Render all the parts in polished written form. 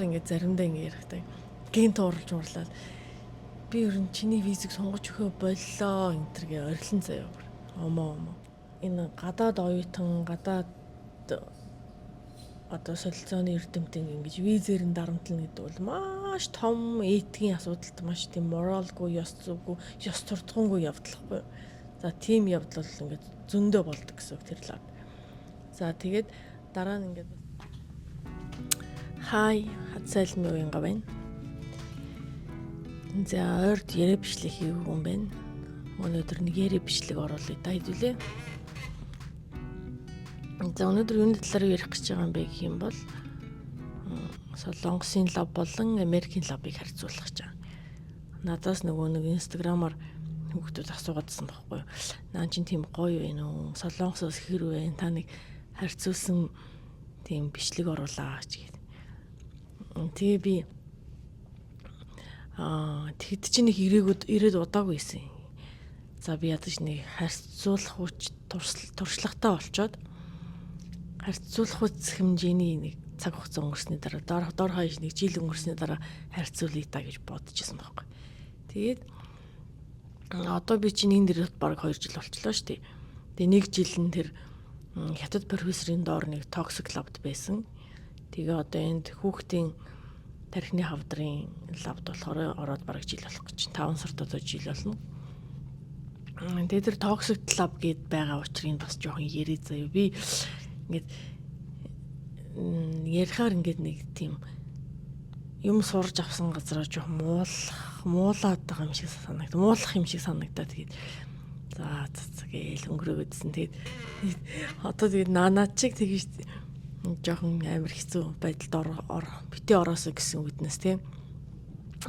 Ингээд заримдаа ингээд ярихтай гинт ууралж уурлаад би ер нь чиний визийг сонгож өгөө боллоо энэ төр гэ орилон заяа. Омоо омоо. Энэ гадаад оюутан, гадаад одоо солилцооны эрдэмтэн ингэж визээр нь дарамтлана гэдэг бол маш том этикийн асуудалт, маш тийм моралгүй, ёс зүйгүй, ёс суртахуунгүй явдал хгүй. За, тийм явдал бол ингээд зөндөө болдог гэсэн үг тэр лав. За, тэгээд дараа нь ингээд хай хацайлми уянга байна. За, ойрд яриа бичлэг хийгээгүй юм байна. Өнөөдөр нэг яриа бичлэг оруулъя да хэдүүлээ. За, өнөөдөр юуны талаар ярих гэж байгаа юм бэ гэх юм бол Солонгосын lab болон Америкийн lab ыг харьцуулах гэж байгаа. Надаас нөгөө нэг Instagram аар хүүхдүүд асуугаадсан байхгүй юу. Наа чин тийм гоё байна уу? Солонгосоос хэр вэ? Та нэг харьцуулсан тийм бичлэг оруулаач гээд. Тэгээ би тэгэд чи нэг ирээгүүд ирээд удаагүй байсан. За, би ядаж нэг харьцуулах хүч туршлагатай болчоод харьцуулах үз хэмжээний нэг цаг хугацаа өнгөрсний дараа, дор дор хаяж нэг жил өнгөрсний дараа харьцуулъя та гэж бодож исэн байхгүй. Тэгээд одоо би чинь энэ дэр бараг 2 жил болчлоо шүү дээ. Тэгээ нэг жил нь тэр хятад профессорын доор нэг toxic lab д байсан. Тэгээ одоо энд хүүхдийн тархины хавдрын lab д болохоор ороод бараг жил болох гэж 5 сард одоо жил болно. Тэгээ тэр toxic lab гэд байгаа учрыг бас жоохон яриа заяа. Би ингээд ярихаар ингээд нэг тийм юм сурж авсан газараа жоохон муулах муулаад байгаа юм шиг санагд. Муулах юм шиг санагдаа. Тэгээд за за гээл өнгөрөөгдсөн. Тэгээд одоо тэгээд наанаа чиг тэгэж жоохон амар хэцүү байдалд ор битээ ороосоо гэсэн үгднэс тийм.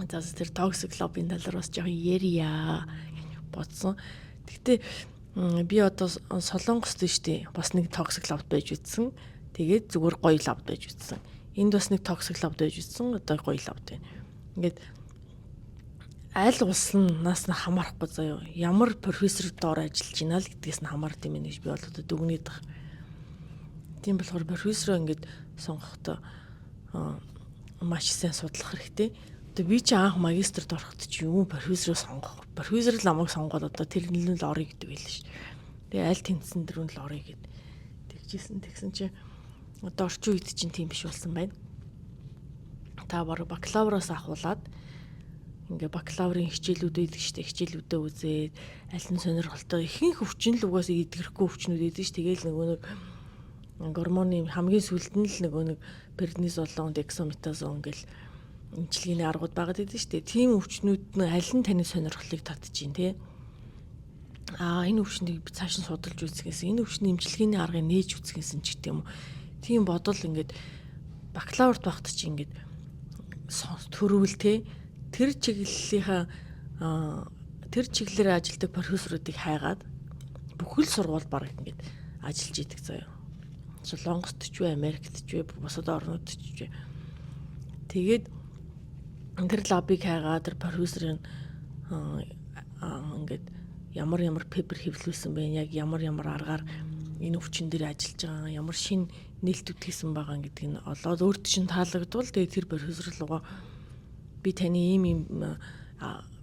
За, тэр toxic lab ын талаар бас жоохон ярья бодсон. Гэхдээ би одоо Солонгост шүү дээ. Бас нэг toxic lab байж үтсэн. Тэгээд зүгээр гоё lab байж үтсэн. Энд бас нэг toxic lab байж үтсэн. Одоо гоё lab байна. Ингээд аль улснаас нь хамаарахгүй заяа. Ямар профессор доор ажиллаж байна л гэдгээс нь хамаард юм гэж би бол одоо дүгнээд байгаа. Тийм болохоор профессороо ингээд сонгохдоо маш сайн судлах хэрэгтэй. Одоо би чи анх магистрт ороход чи юу профессороо сонгох. Профессор л намайг сонгоод одоо тэр нь л орё гэдэг байл ш. Тэгээ аль тэнцсэн дөрөв л орё гэд тэгжсэн. Тэгсэн чи одоо орчин үед чинь тийм биш болсон байна. Та бараг бакалавраас ахуулаад ингээ бакалаврын хичээлүүд байдаг шүү дээ. Хичээлүүдээ үзээд аль нь сонирхолтой, ихэнх өвчин л угаасаа эдгэрэхгүй өвчнүүд байдаг ш. Тэгээл нөгөө нэг гормоны хамгийн сүүлд нь л нөгөө нэг преднизолон, дексаметазон гэл эмчилгээний аргууд байгаад байдаг шүү дээ. Тийм өвчнүүд нь аль нь таны сонирхлыг татж чинь те. Аа, энэ өвчнийг би цааш нь судалж үзэхээс, энэ өвчний эмчилгээний аргыг нээж үзэхээс ч гэдэг юм уу. Тийм бодол ингээд бакалаврт байхад чи ингээд төрөвл те, тэр чиглэлийнхаа тэр чиглэлээр ажилладаг профессоруудыг хайгаад бүхэл сургууль баг ингээд ажиллаж идэг заяа. Солонгост ч вэ, Америкт ч вэ, бусад орнууд ч вэ. Тэгээд тэр lab ыг хайгаад тэр профессорын ингээд ямар ямар paper хэвлүүлсэн бэ, яг ямар ямар аргаар энэ өвчин дээр ажиллаж байгаа, ямар шин нээлтүүд хийсэн байгаа гэдгийг нь олоод өөрт чинь таалагдвал тэгээд тэр профессор руугаа би таны ийм ийм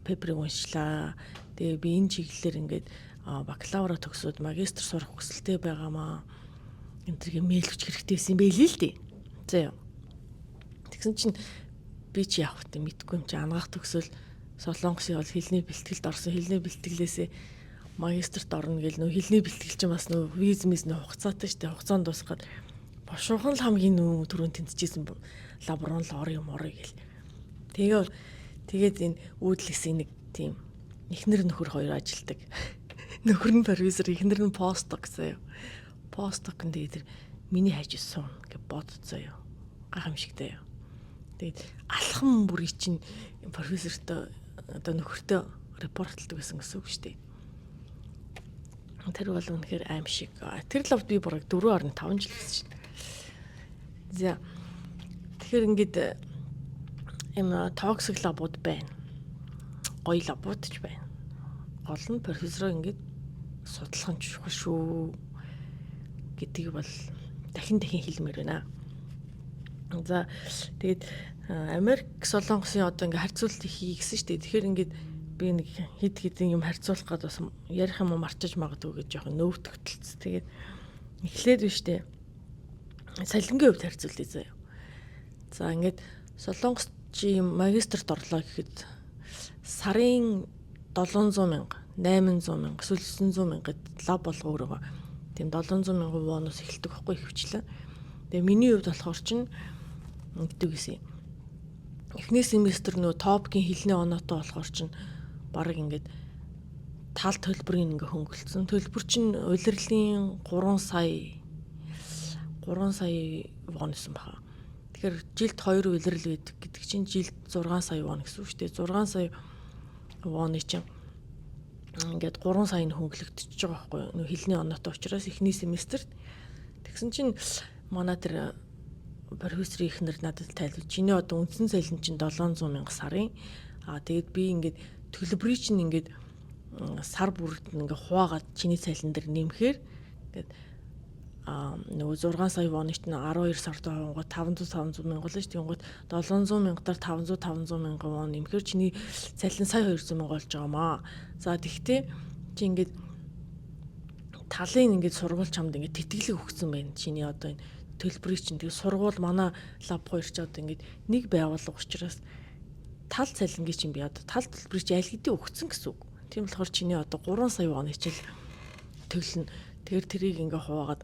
paper ыг уншлаа. Тэгээ би энэ чиглэлээр ингээд бакалавра төгсөөд магистр сурах хүсэлтэй байгаамаа. Энэ тэргээ мэйл өгч хэрэгтэй байсан юм байли л дээ. За яа. Тэгсэн чинь би чи явах вэ мэдгүй юм чи анагаах төгсөөл Солонгосын бол хэлний бэлтгэлд орсон. Хэлний бэлтгэлээсээ магистрт орно гэл нөө хэлний бэлтгэл чинь бас нөө виз миз нөө хугацаатай штэ. Хугацаанд дуусгаад бошуухан л хамгийн нөө түрүүн тэнцэжсэн lab руу л орё юм орё гэл. Тэгээд энэ уудлэсийн нэг тийм эхнэр нөхөр хоёр ажилдаг. Нөхөр нь профессор, эхнэр нь postdoc заяа. Postdoc нь тэгээд тэр миний хайж суун гэж бод заяа. Гайхамшигтай. Тэгээд алхам бүрий чинь профессортой, одоо нөхөртөө report лдог байсан гэсэн үг шүү дээ. Тэр бол үнэхээр аим шиг. Тэр lab д би бараг 4.5 жил гэсэн шүү дээ. За. Тэгэхээр ингээд юм toxic lab ууд байна. Гоё lab ууд ч байна. Гол нь профессороо ингээд судлах нь чухал шүү гэдгийг бол дахин дахин хэлмээр байна. За, тэгээд Америк Солонгосын одоо ингээ харьцуулт хий гэсэн шүү дээ. Тэгэхээр ингээд би нэг хэд хэдэн юм харьцуулах гээд бас ярих юм марчаж магадгүй гэж жоохон нөвтгтэлц. Тэгээд эхлээд биш үү. Цалингийн хувьд харьцуулъя заяа. За ингээд Солонгост чи магистрт орлоо гэхэд сарын 700 мянга, 800 мянга, эсвэл 900 мянга гэд лав болго өөрөөгөө тийм 700 мянган воноос эхэлдэг байхгүй ихэвчлэн. Тэгээ миний хувьд болохоор чинь ингэдэг гэсэн юм. Эхний семестр нөө топгийн хэлний оноотой болохоор чинь бараг ингээд тал төлбөрийг ингээ хөнгөлцсөн. Төлбөр чинь улирлын 3 сая вон гэсэн баха. Тэгэхээр жилд 2 улирал байдаг гэдэг чинь жилд 6 сая вон гэсэн үг шүү дээ. 6 сая воны чинь ингээд 3 сая нь хөнгөлөгдөж байгаа байхгүй юу? Нөө хэлний оноотой учраас эхний семестрт. Тэгсэн чинь манай тэр профессорын эхнэр надад тайлбар. Чиний одоо үндсэн цалин чинь 700 мянга сарын. Аа тэгээд би ингээд төлбөрийг чинь ингээд сар бүрд ингээ хуваагаад чиний цалин дээр нэмэхээр ингээд нөгөө 6 сая воны чинь 12 сард ховангоо 500 500 мянга болно шүү. Тэгэнгүүт 700 мянгадаар 500 500 мянган вон нэмэхээр чиний цалин сая 200 мянга болж байгаа маа. За тэгтээ чи ингээд талын ингээд сургууль чамд ингээд тэтгэлэг өгсөн байна. Чиний одоо энэ төлбөрийг чинь тэгээ сургууль манай лаб хоёр ч одоо ингээд нэг байгууллага учраас тал цалингийн чинь би одоо тал төлбөрийг чи аль хэдийн өгсөн гэсэн үг. Тийм болохоор чиний одоо 3 сая вон хичээл төлнө. Тэгэхээр тэрийг ингээ хуваагаад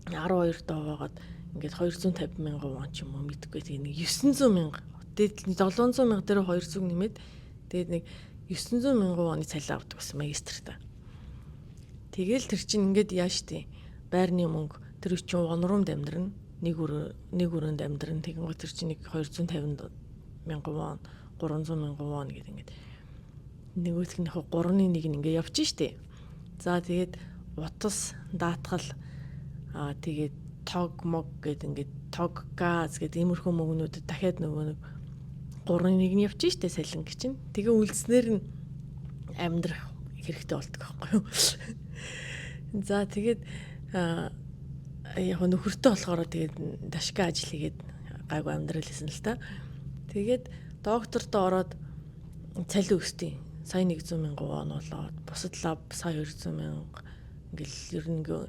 12 доо хуваагаад ингээд 250 мянган вон ч юм уу мэдгүй тэгээ нэг 900 мянга. Тэгээд 700 мянга дээр 200 нэмээд тэгээд нэг 900 мянган воны цалин авдаг гэсэн магистртаа. Тэгэл тэр чинь ингээд яаш тий. Байрны мөнгө тэр чинь one room-д амьдрна. Нэг өрөөнд амьдрна. Тэгэнгүүт тэр чинь нэг 250 мянган вон, 300 мянган вон гэдэг ингээд нөгөөх нь 3-ны 1 нь ингээ явчих штэ. За тэгээд утас, даатгал тэгээд тог мог гэд ингээд тог газ гэд иймэрхүү мөнгнүүдэд дахиад нөгөө нэг 3-ны 1 нь явчих штэ салинг чинь. Тэгээ үлдснээр нь амьдрах хэрэгтэй болдог байхгүй юу. За тэгээд яг нөхөртөө болохоор тэгээд дашка ажил хийгээд гайгүй амьдрал хийсэн л та. Тэгээд доктортой ороод цалин өсдөг. Сая 100 мянган вон болоод бусад лаб сая 200 мянга ингээл ер нь ингээ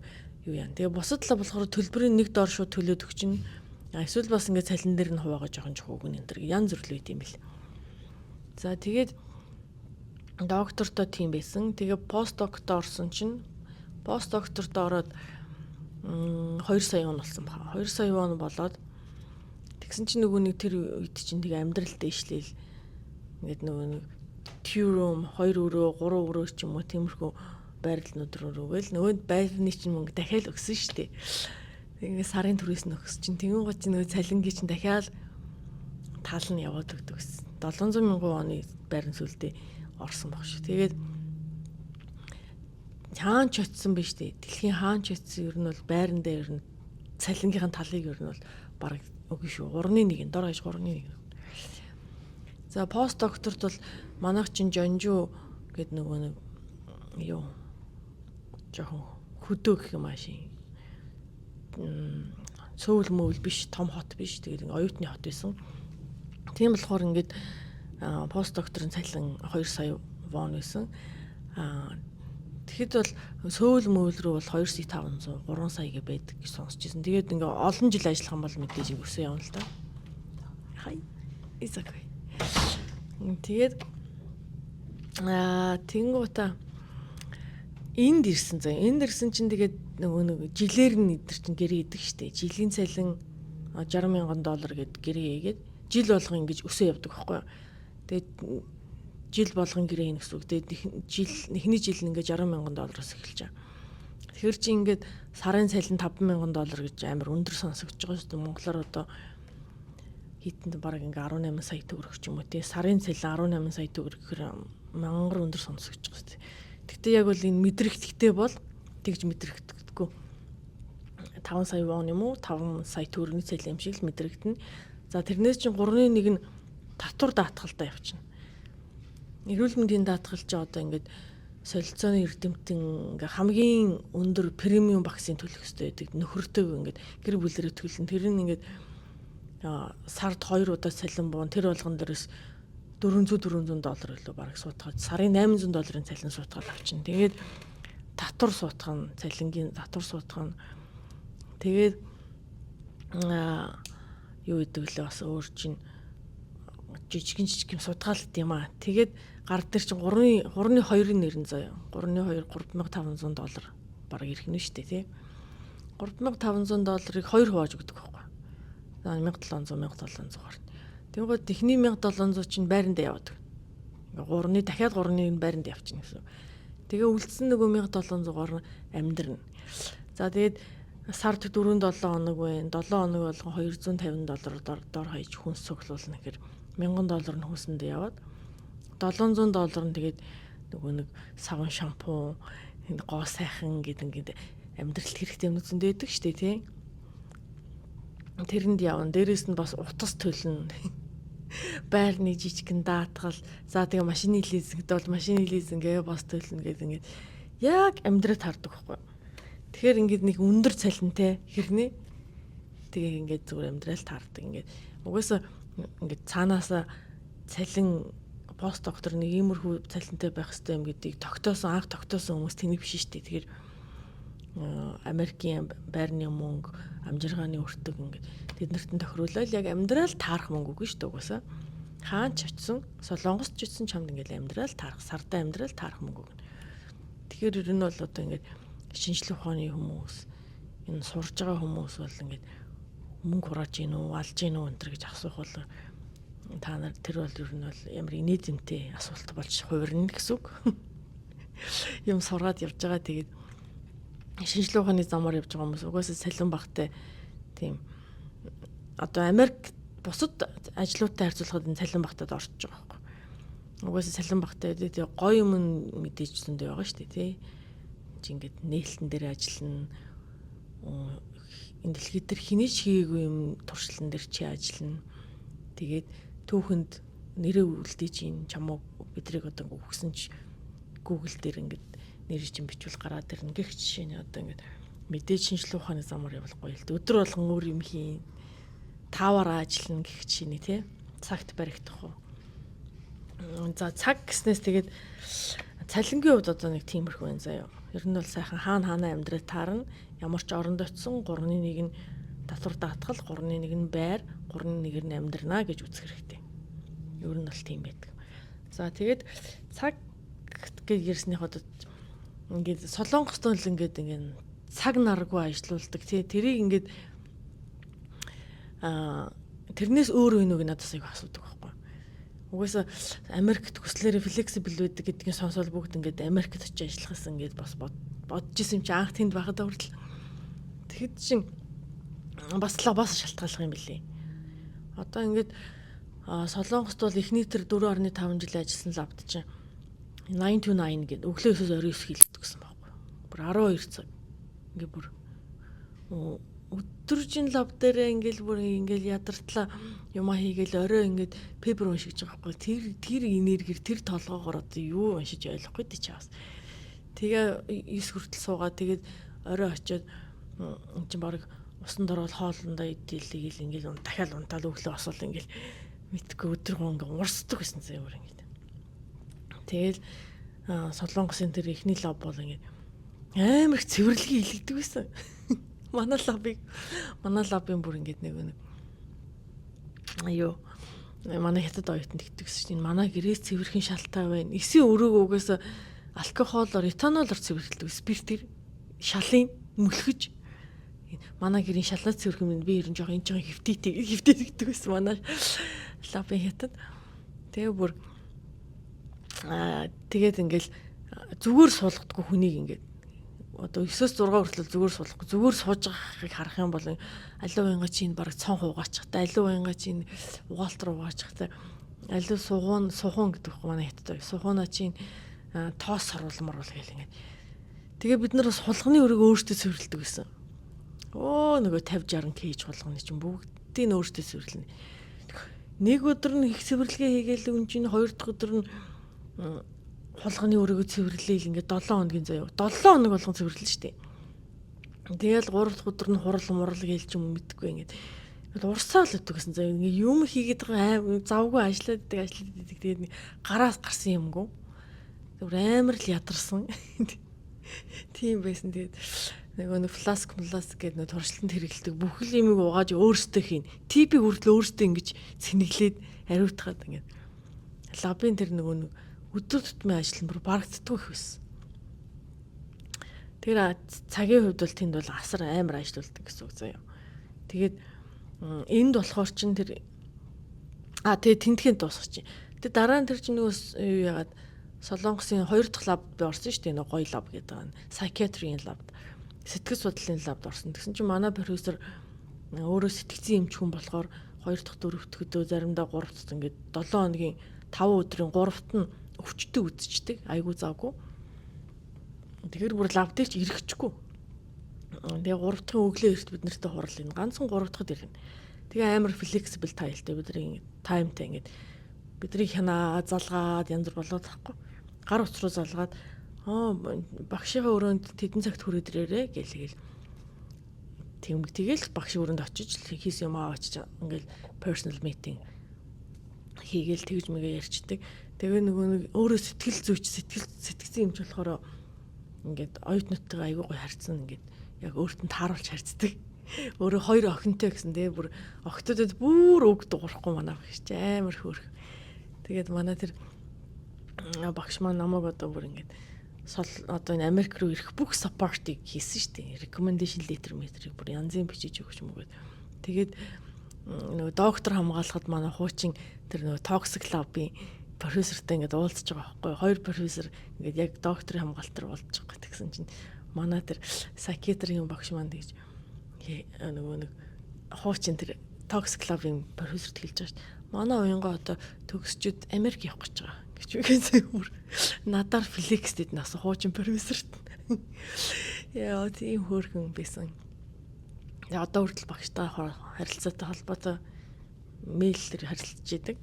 юу яа. Тэгээ бусад лаб болохоор төлбөрийн нэг доор шууд төлөөд өгчин. Эсвэл бас ингээ цалин дээр нь хуваагаа жоохон жоохон өгнө энэ төр янз бүр л байт юм бэл. За тэгээд доктортой тийм байсан. Тэгээ постдоктой орсон чинь постдоктортой ороод 2 сая вон болсон баха. 2 сая вон болоод тэгсэн чинь нөгөө нэг тэр үед чинь тэгээ амьдрал дээшлээл ингээд нөгөө нэг two room 2 өрөө 3 өрөө ч юм уу тиймэрхүү байрлалнууд руу рүүгээл нөгөө байрны чинь мөнгө дахиад өгсөн шүү дээ. Тэгээ сарын түрээс нь өгс чинь тэгэн гоо чинь нөгөө цалингийн чинь дахиад тал нь яваад өгдөг гэсэн. 700 мянган оны байран сүлдээ орсон баг шүү. Тэгээд хаан ч очсон биш үү? Дэлхийн хаан ч очсон ер нь бол байран дээр ер нь цалингийнхэн талыг ер нь бол бараг үгүй шүү. 3-ны 1 дор хаяж 3-ны 1. За пост докторт бол манайх чинь Жонжу гэд нөгөө нэг юу жоохон хөдөө гэх юм аашийн цөөвл мөвл биш, том хот биш. Тэгээд ингээ оюутны хот байсан. Тийм болохоор ингээд пост докторын цалин 2 сая вон байсан. Тэгэхэд бол сөүл мөвл рүү бол 2 сая 500, 3 сая гэ байдаг гэж сонсч ирсэн. Тэгээд ингээ олон жил ажиллах юм бол мэдээж ингээ өсөө явна л та. Хай. It's okay. Тэгээд тэнгуутаа энд ирсэн заа. Энд ирсэн чинь тэгээд нөгөө нэг жилээр нь эдэр чинь гэрээ идэг штэ. Жилийн цалин 60 мянган доллар гэд гэрээ хийгээд жил болгон ингэж өсөө явдаг байхгүй юу. Тэгээд жил болгон гэрээ хийнэ гэсэн үг. Тэгээд жил эхний жил нь ингээд 60 мянган доллароос эхэлж байгаа. Тэгэхээр чи ингээд сарын цалин 5 мянган доллар гэж амар өндөр сонсогдож байгаа шүү дээ. Монголоор одоо хийтэнд бараг ингээ 18 сая төгрөг ч юм уу тий. Сарын цалин 18 сая төгрөг гэхээр мангар өндөр сонсогдож байгаа шүү дээ. Гэхдээ яг бол энэ мэдрэгдэхтэй бол тэгж мэдрэгдэхгүй. 5 сая вон юм уу 5 сая төгрөгийн цалин юм шиг л мэдрэгдэнэ. За тэрнээс чинь 3-ны 1 нь татвар даатгалтай явчихна. Эрүүл мэндийн даатгал чи одоо ингээд солилцооны эрдэмтэн ингээ хамгийн өндөр премиум вакцин төлөх ёстой байдаг. Нөхөртөө ингээд гэр бүлэрээ төлнө. Тэр нь ингээд Сард 2 удаа цалин буун, тэр болгон дээрээс 400 доллар илүү бараг суутгаад сарын 800 долларын цалин суутгаад авчин. Тэгээд татвар суутгана, цалингийн татвар суутгана. Тэгээд юу гэдэг лээ, бас өөр чинь жижигэн жижиг юм судгаал гэдэм аа. Тэгээд гар дээр чинь 3-2-ын нэрэн заяа. 3-2 3500 доллар бараг ирэх нь шүү дээ, тий. 3500 долларыг 2 хувааж өгдөг байхгүй. За 1700 1700 гарна. Тэгвэл техний 1700 чинь байрандаа яваад. Ингээ 3-ны дахиад 3-ны байранд явчихна гэсэн. Тэгээ үлдсэн нөгөө 1700-аар амьдрна. За тэгээд сард 4 7 хоног байна. 7 хоног болгон 250 доллар дор хаяж хүнс цуглуулна гэхээр 1000 доллар нь хүнсэндээ яваад 700 доллар нь тэгээд нөгөө нэг савн, шампунь, гоо сайхан гэдэг ингээд амьдралд хэрэгтэй юм зөндөө байдаг шүү дээ, тий. Тэрэнд явна. Дээрээс нь бас утас төлнө. Байрны жижигэн даатгал. За тэгээ машины лизингд бол машины лизингээ бас төлнө гэдэг ингээд яг амьдрал таардаг байхгүй. Тэгэхээр ингээд нэг өндөр цалинтай хэрнээ. Тэгээ ингээд зүгээр амьдрал таардаг ингээд. Угаасаа ингээд цаанаасаа цалин постдоктор нэг иймэрхүү цалинтай байх хэрэгтэй юм гэдгийг тогтоосон, анх тогтоосон хүмүүс тэнийг биш шүү дээ. Тэгэхээр Америкийн байрны мөнгө, амжиргааны өртөг ингээд тэднэрт нь тохируулаад яг амьдрал таарах мөнгө үгүй шүү дээ угаасаа. Хаан ч очисон, Солонгост ч очисон чамд ингээд амьдрал таарах, сардаа амьдрал таарах мөнгө өгнө. Тэгэхээр ер нь бол одоо ингээд шинжлэх ухааны хүмүүс, энэ сурж байгаа хүмүүс бол ингээд мөнгө хурааж гин үү, алж гин үү энэ төр гэж асуух бол та нар тэр бол ер нь бол ямар инээдэмтэй асуулт болж хувирна гэсэн үг. Юм сургаад явж байгаа, тэгээд шинжлэх ухааны замаар явж байгаа хүмүүс угаасаа цалин багтай, тийм, одоо Америк бусад ажлуудтай харьцуулахад энэ цалин багтад орчиж байгаа байхгүй. Угаасаа цалин багтай, тэгээ гоё юм мэдээж зөндөө байгаа шүү дээ, тий. Чи ингээд нээлтэн дээр ажиллана. Энэ дэлхий дээр хэний ч хийгээгүй юм туршлан дээр чи ажиллана. Тэгээд түүхэнд нэрээ үлдээж ийн, чамуу бидрийг одоо ингээд өгсөн ч Google дээр ингээд нэр чинь бичвэл гараад ирнэ гэх жишээ нь одоо ингээд мэдээж шинжлэх ухааны замаар явал гоё л дээ. Өдөр болгон өөр юм хийн. Тааваараа ажиллана гэх жишээ нь, тий. Цагт баригдах уу. За цаг гэснээс тэгээд цалингийн хувьд одоо нэг тиймэрхүү байна заяа. Ер нь бол сайхан хаана хаана амьдрал таарна. Ямар ч оронд очисон 3-1 нь татвар даатгал, 3-1 нь байр, 3-1 нь амьдрнаа гэж үзэх хэрэгтэй. Ер нь бол тийм байдаг. За тэгээд цаг гэж ярьсных одоо ингээд Солонгост бол ингээд цаг наргүй ажилуулдаг, тий. Тэрийг ингээд тэрнээс өөр вэ нүг надаас айгу асуудаг байхгүй. Угаасаа Америкт хүслээрээ flexible байдаг гэдгийг сонсоод бүгд ингээд Америкт очиж ажиллахаас ингээд бас бодож исэн юм чи анх тэнд байхад хүртэл. Тэгэхэд чин бас л бас шалтгааллах юм билий. Одоо ингээд Солонгост бол эхний тэр 4.5 жил ажилласан лабд чинь 9 to 9 гэдэг өглөө 9-өөс орой 9 хийлгдэг гэсэн байхгүй. Бүр 12 цаг. Ингээд бүр өдөржин лаб дээрээ ингээл бүр ингээл ядартлаа юмаа хийгээл орой ингээд paper уншиж байгаа байхгүй. Тэр энергиэр, тэр толгоогоор одоо юу уншиж ойлгохгүй тий чи бас. Тэгээ 9 хүртэл суугаад, тэгээд орой очиод эн чинь баг усанд ороод хоолндоо идэлгээл ингээл дахиад унтаал өглөө осол ингээл мэдгүй өдөр гоо ингээ урсдаг байсан зэ өөр ингээд. Тэгэл Солонгосын тэр эхний лаб бол ингээд амар их цэвэрлэгийг илгэдэг байсан. Манай лабын бүр ингээд нэг нэг аюу манай хятад оюутанд тэгдэг гэсэн чинь манай гэрээс цэвэрхэн шалтай байна. Эсийн өрөөг угаасаа алкоголоор, этанолоор цэвэрлэдэг. Спиртээр шалын мөлхөж манай гэрийн шалаа цэвэрхэн, би ер нь жоохон энэ жоохон хэвтийтэй хэвтийтэй гэдэг байсан манай лабын хятад. Тэгээ бүр тэгээд ингээл зүгээр суулгадаггүй хүнийг, ингээд одоо 9-өөс 6 хүртэл зүгээр суулгахгүй, зүгээр сууж байгааг харах юм бол алив уянга чинь бараг цонх угаачих та, алив уянга чинь угаалтар угаачих та, алив сугуун сухуун гэдэг байхгүй манай хятад сухууна чинь тоос саруулмар бол гэл ингээд. Тэгээ бид нар бас хулганы өрөөг өөртөө цэвэрлэдэг байсан. Өө нөгөө 50 60 кг хулганы чинь бүгдийг өөртөө цэвэрлэнэ. Нэг өдөр нь их цэвэрлэгээ хийгээл үн чинь хоёр дахь өдөр нь хулганы өрөөгөө цэвэрлээл ингээд 7 хоногийн заяа. 7 хоног болгон цэвэрлэн штэ. Тэгэл 3 дахь өдөр нь хурал мурал гээл ч юм мэдгүй ингээд. Тэгэл урсаал өдөг гэсэн заа ингээ юм хийгээд байгаа аим завгүй ажиллаад идэг ажиллаад идэг. Тэгээд гараас гарсан юмгүй. Тэгвэр амар л ядарсан. Тийм байсан. Тэгээд нөгөө нэг flask flask гэдэг нэг туршилтанд хэрэглэдэг бүх л юмыг угааж өөрсдөө хийн. TB-г хүртэл өөрсдөө ингэж цэнэглээд ариутгаад ингээд lab-ын тэр нөгөө нэг өдөр тутмын ажил нь бүр барагддаггүй их байсан. Тэр цагийн хувьд бол тэнд бол асар амар ажиллаулдаг гэсэн үг заяа. Тэгээд энд болохоор чин тэр тэгээ тентхийн дуусгах чинь. Тэгээ дараа нь тэр чинь нөгөө юу яагаад Солонгосын хоёр дахь lab би орсон шүү дээ. Нөгөө гоё lab гэдэг байгаа нь. Psychiatry-ийн lab. Сэтгэл судлалын lab-д орсон. Тэгсэн чинь манай профессор өөрөө сэтгцийн эмч хүн болохоор хоёр дахь дөрөв дэх өдөө заримдаа гурав дахь ингээд 7 хоногийн 5 өдрийн гуравт нь өвчтөй үзчихдэг. Айгуу завгүй. Тэгэхээр бүр lab дээр ч ирэхчгүй. Тэгээ гурав дахь өглөө эрт бид нартай хурал энэ ганцхан гурав дахьд ирнэ. Тэгээ амар flexible тайлтай бидний time-тай ингээд бидний хянаа залгаад янз бүр болоод тахгүй. Гар утас руу залгаад аа багшийнхаа өрөөнд тэдэн цагт хүрээд ирээрээ гэл тэгэл тийм тэгэл багшийн өрөөнд очиж хийсэн юм аа очиж ингээл personal meeting хийгээл тэгж мэгээ ярьчдаг. Тэгээ нөгөө нэг өөрөө сэтгэл зүйч сэтгэл сэтгцэн юмч болохоор ингээд оюутнуудтайгаа айгүй гоё харьцсан ингээд яг өөрт нь тааруулж харьцдаг. Өөрөө хоёр охинтой гэсэн тэгээ бүр охтуудад бүр үг дуурахгүй манай багш чи амар хөөрх. Тэгээд манай тэр багш маань намайг одоо бүр ингээд сол одоо энэ Америк руу ирэх бүх support-ыг хийсэн шүү дээ. Recommendation letter метрийг бүр янзын бичиж өгч мөгөөд. Тэгээд нөгөө доктор хамгаалахад манай хуучин тэр нөгөө toxic lab-ын профессортай ингээд уулзж байгаа байхгүй. Хоёр профессор ингээд яг докторын хамгаалтаар уулзж байгаа тэгсэн чинь манай тэр psychiatry-ийн багш маань тэгж нөгөө нэг хуучин тэр toxic lab-ын профессорт хэлж байгаа шүү дээ. Манай уянгаа одоо төгсчүүд Америк явах гэж байгаа гэж үгээсээ бүр надаар flex-дэд нас хуучин профессорт. Яа, тийм хөөрхөн байсан. Тэгээ одоо хүртэл багштай харилцаатай холбоотой mail дээр харилцаж идэг.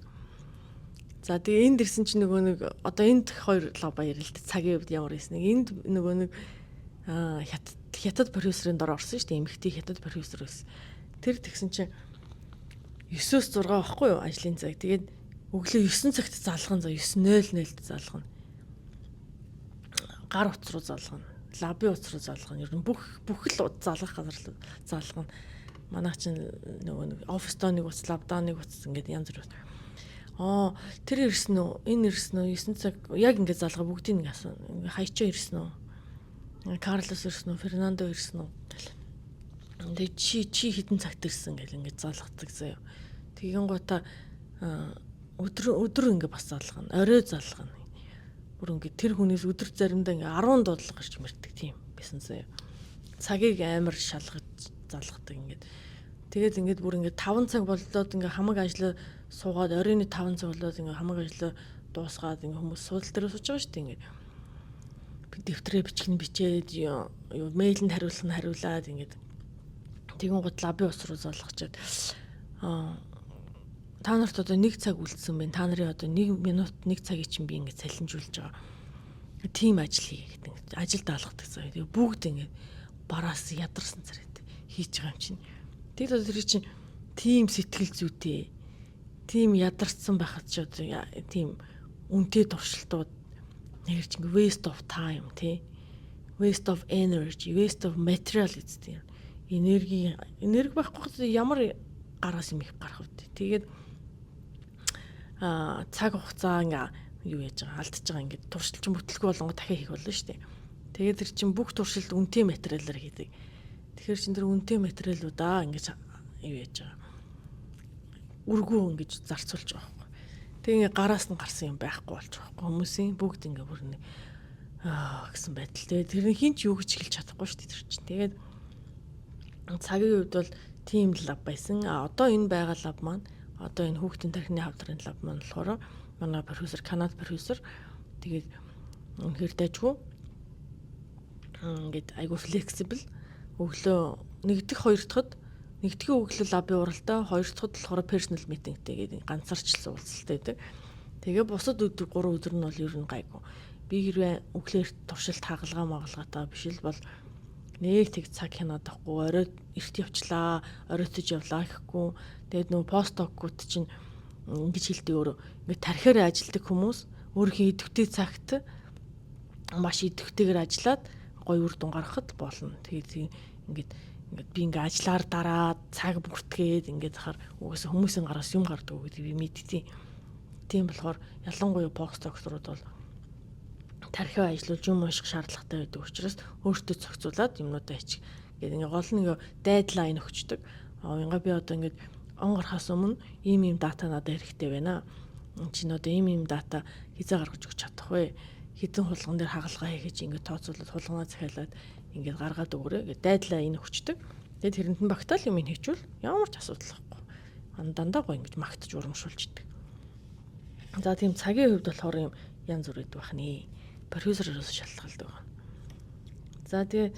За, тэгээ энд ирсэн чинь нөгөө нэг одоо энд хоёр lab-аа ярил л да, цагийн хувьд ямар байсан. Энд нөгөө нэг хятад хятад профессорын дор орсон шүү дээ. Эмэгтэй хятад профессор байсан. Тэр тэгсэн чинь 9-өөс 6 байхгүй юу ажлын цаг. Тэгээд өглөө 9 цагт залган за 9:00-д залгана. Гар утас руу залгана. Lab-ын утас руу залгана. Ер нь бүх бүх л залгах газар л залгана. Манай чинь нөгөө нэг оффистоо нэг утас, lab-даа нэг утас ингээд янз бүр. Аа, тэр ирсэн үү? Энэ ирсэн үү? 9 цаг яг ингээд залгаа бүгдийг нэг асуу. Ингээ хайчаа ирсэн үү? Карлос ирсэн үү? Фернандо ирсэн үү? Тэгээ чи хэдэн цагт ирсэн гэл ингээд залгадаг заяа. Тэгин гута өдөр өдөр ингээ бас залгана. Орой залгана. Бүр ингээ тэр хүнээс өдөр заримдаа ингээ 10 дуудлага гарч мэрдэг тийм байсан заяа. Цагийг амар шалгаж залгадаг ингээд. Тэгээд ингээд бүр ингээд 5 цаг боллоод ингээ хамаг ажлаа суугаад оройн 5 цаг болоод ингээ хамаг ажлаа дуусгаад ингээ хүмүүс суудал дээр сууж байгаа шүү дээ ингээд. Би дэвтрээ бичих нь бичээд юу mail-энд хариулах нь хариулаад ингээд тэгэн гут lab-ын ус руу залгачаад аа та нарт одоо нэг цаг үлдсэн байна. Та нарын одоо нэг минут нэг цагийг чинь би ингээд цалинжуулж байгаа. Тим ажил хийе гэдэг. Ажил даалгадаг заяа. Тэгээ бүгд ингээд бараас ядарсан зэрэг хийж байгаа юм чинь. Тэгэл одоо тэр чинь тийм сэтгэл зүйтэй тийм ядарсан байхад ч одоо тийм үнэтэй туршилтууд нэр чинь waste of time тий, waste of energy, waste of material гэдэг юм. Энерги энерги байхгүй ямар гараас юм их гарах вэ? Тэгээд цаг хугацаа ингээ юу яаж байгаа алдчихж байгаа ингээд туршилт чинь бүтлгүй болонгоо дахиад хийх болно шүү дээ. Тэгээд тэр чинь бүх туршилт үнэтэй материалаар хийдэг. Тэгэхээр чин тэр үнэтэй материалуудаа ингэж юу яаж байгаа. Үргүү ингэж зарцуулж байгаа байхгүй. Тэгээ ингээ гараас нь гарсан юм байхгүй болж байгаа байхгүй. Хүмүүсийн бүгд ингээ бүр нэг аа гэсэн байдал. Тэгээ тэр нь хин ч юу гэж хэлж чадахгүй шүү дээ тэр чинь. Тэгээд цагийн хувьд бол тийм lab байсан. А одоо энэ байгаа lab маань одоо энэ хүүхдийн тархины хавдрын lab маань болохоор манай профессор Канад профессор, тэгээд үнэхээр дайжгүй ингээд айгу flexible. Өглөө нэгдэх хоёр дахьд нэгдэхин өглөө lab-ын уралдаа, хоёр дахьд болохоор personal meeting-тэй гэдэг ганцаарчлал уулзалтай байдаг. Тэгээ бусад өдөр 3 өдөр нь бол ер нь гайгүй. Би хэрвээ өглөөр туршилт хагалгаа магалгаатай биш л бол Нэг тэг цаг хянаад байхгүй, орой эрт явчлаа, оройтож явлаа гэхгүй. Тэгээд нөгөө постдокгууд чинь ингэж хэлдэг өөрөө. Ингээд тархиар ажилдаг хүмүүс өөрийнхөө идэвхтэй цагт маш идэвхтэйгээр ажиллаад гоё үр дүн гаргахад болно. Тэгээд ингээд ингээд би ингээд ажиллаар дараад цаг бүртгээд ингээд захаар угаасаа хүмүүсийн гараас юм гардаг гэдэг би мэдтiin. Тийм болохоор ялангуяа постдокторууд бол тархиа ажиллуулж юм унших шаардлагатай байдаг учраас өөртөө зохицуулаад юмнуудаа хийчих. Ингээд ингээ гол нь ингээ deadline өгчдөг. Аа ингээ би одоо ингээд он гарахаас өмнө ийм ийм data надад хэрэгтэй байна. Чи одоо ийм ийм data хизээ гаргаж өгч чадах вэ? Хэдэн хулган дээр хагалгаа хийхэж ингээд тооцоолоод хулганаа захиалаад ингээд гаргаад өгөөрэй гэж deadline өгчдөг. Тэгээд тэрэнд нь багтаал юм хийчихвэл ямар ч асуудал байхгүй. Дандаа гоё ингэж магтаж урамшуулждаг. За, тийм цагийн хувьд болохоор юм янз бүр гэдэг байх нэ. Профессороос шалтгаалдаг байна. За, тэгээ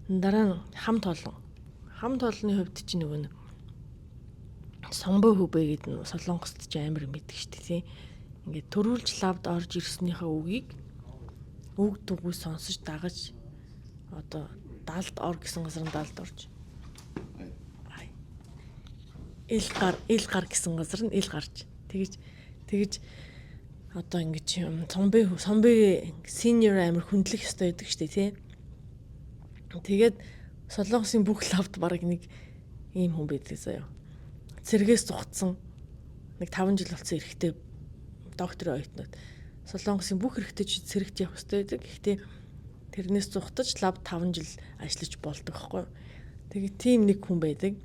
дараа нь хам тоолон. Хам тоолны хувьд чинь нөгөө нэг 松本 후배 гэдэг нь Солонгост ч амар мэддэг шүү дээ, тий. Ингээд төрүүлж lab д орж ирснийхээ үгийг үг дүггүй сонсож дагаж, одоо далд ор гэсэн газар нь далд орж, ил гар, ил гар гэсэн газар нь ил гарч, тэгэж тэгэж одоо ингэж 松本 senior амар хүндлэх ёстой байдаг шүү дээ, тий. Тэгээд Солонгосын бүх lab д бараг нэг ийм хүн байдаг заяа. Цэргээс зугтсан нэг 5 жил болсон эрэгтэй докторын оюутнууд. Солонгосын бүх эрэгтэйчүүд цэрэгт явах ёстой байдаг. Гэхдээ тэрнээс зугтаж lab 5 жил ажиллаж болдог байхгүй юу. Тэгээд тийм нэг хүн байдаг.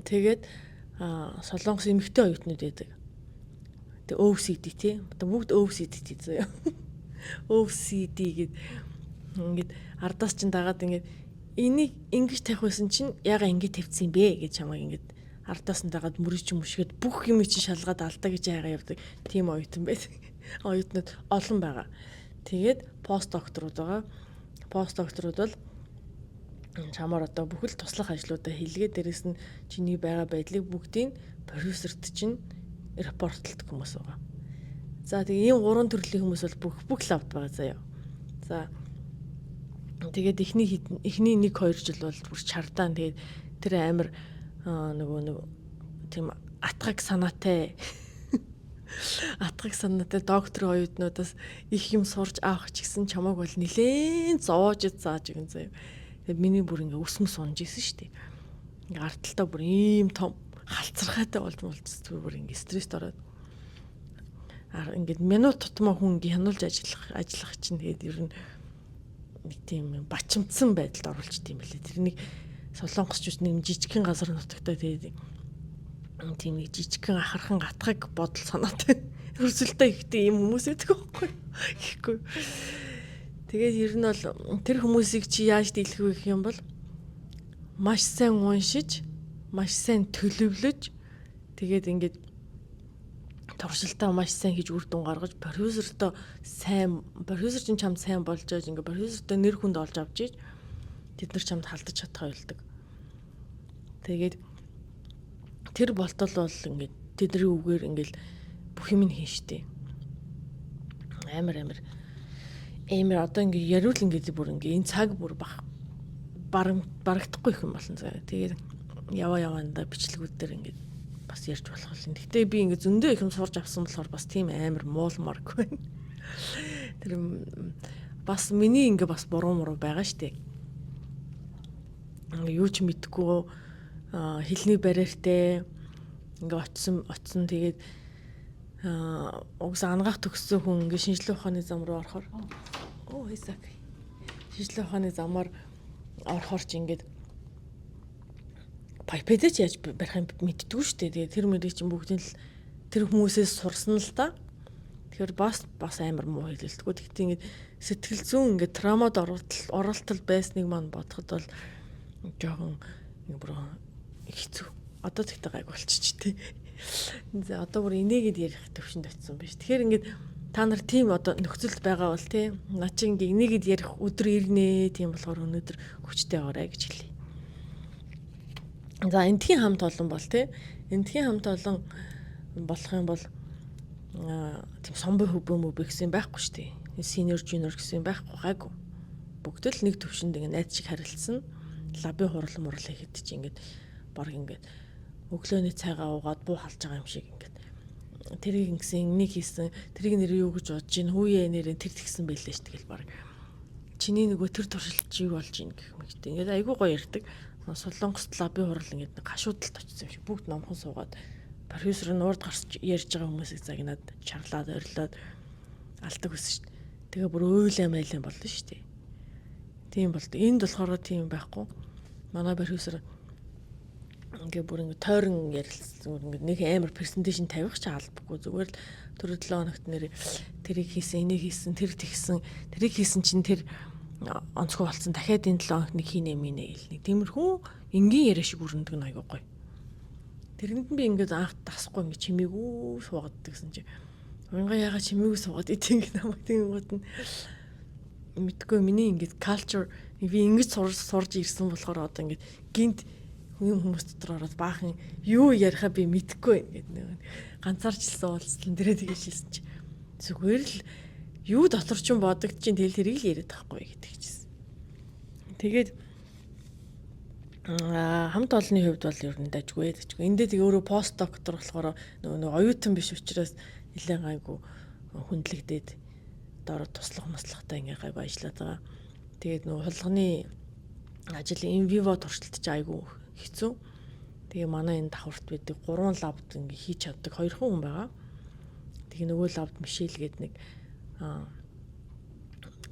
Тэгээд Солонгос эмэгтэй оюутнууд байдаг. Тэгээ OCD, тий. Одоо бүгд OCD тий заяа. OCD гэд ингээд ардаас чинь дагаад ингээд энийг ингэж тавих байсан чинь яга ингэж тавьсан юм бэ гэж чамайг ингээд ардаас нь дагаад мөрий чинь мөшгöd бүх юм чинь шалгаад алдаа гэж яагаа явдаг тийм оюутан байдаг. Оюутнууд олон байгаа. Тэгээд постдокторууд байгаа. Постдокторууд бол чамаар одоо бүхэл туслах ажлуудаа хийлгээ, дээрэс нь чиний байгаа байдлыг бүгдийг профессорт чинь report лдог хүмүүс байгаа. За, тэгээ ийм гурван төрлийн хүмүүс бол бүх lab д байгаа заяа. За, тэгээд эхний 1 2 жил бол бүр чардаан, тэгээд тэр амар нөгөө нэг тийм атгаг санаатай доктор оюутнуудаас их юм сурч авах ч гэсэн чамааг бол нилээн зовоож зааж өгөн заяа. Тэгээд миний бүр ингээ өс мөс унж исэн шүү дээ. Ингээ арталтаа бүр ийм том халцархаатай болж мулцсан, бүр ингээ стресст ороод. А ингээд минут тутмаа хүн ингээ хянуулж ажиллах чинь тэгээд ер нь нэг тийм бачимдсан байдалд оруулчт юм билээ. Тэр нэг Солонгосчууд нэг жижигхэн газар нутагтай, тэгээд тийм нэг жижигхэн ахархан гатгаг бодол санаатай өрсөлдөө ихтэй юм хүмүүс байдаг байхгүй гэхгүй. Тэгээд ер нь бол тэр хүмүүсийг чи яаж дийлэх вэ гэх юм бол маш сайн уншиж, маш сайн төлөвлөж, тэгээд ингээд туршилтаа маш сайн хийж үр дүн гаргаж, профессортой сайн, профессор чинь чамд сайн болж байж, ингээд профессортой нэр хүнд олж авч иж тэд нар чамд халдаж чадах байлдаг. Тэгээд тэр болтол бол ингээд тэдний үгээр ингээд бүх юм нь хийн штэ. Амар амар амар одоо ингээд яриул ингээд бүр ингээд энэ цаг бүр бах барагдахгүй их юм болно заа. Тэгээд яваа яваанда бичлэгүүд дээр ингээд бас ярьж болох юм. Гэтэ би ингээд зөндөө их юм сурж авсан болохоор бас тийм амар муулмааргүй байна. Тэр бас миний ингээ бас буруу муруу байгаа штэ. Ингээ юу ч мэдэхгүй, хэлний барьертэй ингээ очсон очсон, тэгээд угсаа анагаах төгссөн хүн ингээ шинжлэх ухааны зам руу орохоор, оо хисак, шинжлэх ухааны замаар орохоор чи ингээд pipette ч яаж барих юм мэддэггүй шүү дээ. Тэгээд тэр мөрийг чинь бүгдийг л тэр хүмүүсээс сурсан л та. Тэгэхээр бас бас амар муу хэлэлтгүү. Тэгтээ ингээд сэтгэл зүйн ингээд trauma д оролтол байсныг маань бодоход бол жоохон ингээ бүр хэцүү. Одоо тэгтээ гайг болчих тий. За, одоо бүр инээгээд ярих төвшөнд очисон биш. Тэгэхээр ингээд та нар тийм одоо нөхцөлд байгаа бол, тий, наа чи ингээ инээгээд ярих өдөр ирнэ. Тийм болохоор өнөөдөр хүчтэй байгаарай гэж хэлье. За, эндхийн хамт олон бол, тий, эндхийн хамт олон болох юм бол тийм 松本후배 мөб гэсэн юм байхгүй шүү дээ. Senior, junior гэсэн юм байхгүй, гайгүй. Бүгд Бүгд л нэг төвшөнд ингээд найз шиг харилцсан. Lab ын хурал мурал хийхэд чи ингээд баг ингээд өглөөний цайгаа уугаад буу халж байгаа юм шиг ингээд тэрийг ингэсэн, энийг хийсэн, тэрийг нэр юу гэж бодож ийн, хүүе нэрээ тэр тэгсэн байлээ ш, тэгэл баг чиний нөгөө тэр туршилт чи юу болж ийн гэх мэт ингээд айгүй гоё ярьдаг. Солонгост lab ын хурал ингээд гашуудалд очсон юм шиг бүгд номхон суугаад профессор нь урд гарч ярьж байгаа хүмүүсийг загнаад чарлаад орилоод алдаг байсан шүү дээ. Тэгээ бүр уйлаа майлан болно шүү дээ. Тийм болд. Энд болохоор тийм байхгүй. Манай профессор ингээ бүр ингээ тойрон ярилцсан, ингээ нэг амар presentation тавих ч албагүй, зүгээр л түрүү 7 хоногт нэр тэрийг хийсэн, энийг хийсэн, тэр тэгсэн, тэрийг хийсэн чинь тэр онцгой болсон, дахиад энэ 7 хоногт нэг хийнэ минэ гэл нэг тиймэрхүү энгийн яриа шиг өрнөдөг нь айгүй гоё. Тэрэнд нь би ингээд анх дасахгүй ингээ чимээгүй суугаад гэсэн чи уянга яга чимээгүй суугаад идэв ингээ намайг тэгэнгүүт нь мэдгүй миний ингээд culture би ингэж сурж ирсэн болохоор одоо ингээд гинт юм хүмүүс дотор ороод баахан юу яриахаа би мэдэхгүй ингээд нэг ганцаарчлсан уулзлан дээрээ тэгэж хэлсэн чи зүгээр л юу дотор ч бодогдож чинь тэл тэрийг л яриад байхгүй гэдэг чийсэн. Тэгээд хамт олонны хувьд бол ер нь дажгүй дажгүй. Эндээ тэгээ өөрөө post doctor болохоор нөгөө оюутан биш учраас нэлээд гайгүй хүндлэгдээд доор туслах маслахтай ингээ гайгүй ажиллаад байгаа. Тэгээд нөгөө хулганы ажил in vivo туршилт чи айгүй хэцүү. Тэгээ манай энэ давхарт байдаг гурван lab д ингээ хийж чаддаг хоёр хүн байгаа. Тэгээ нөгөө lab д Мишель гээд нэг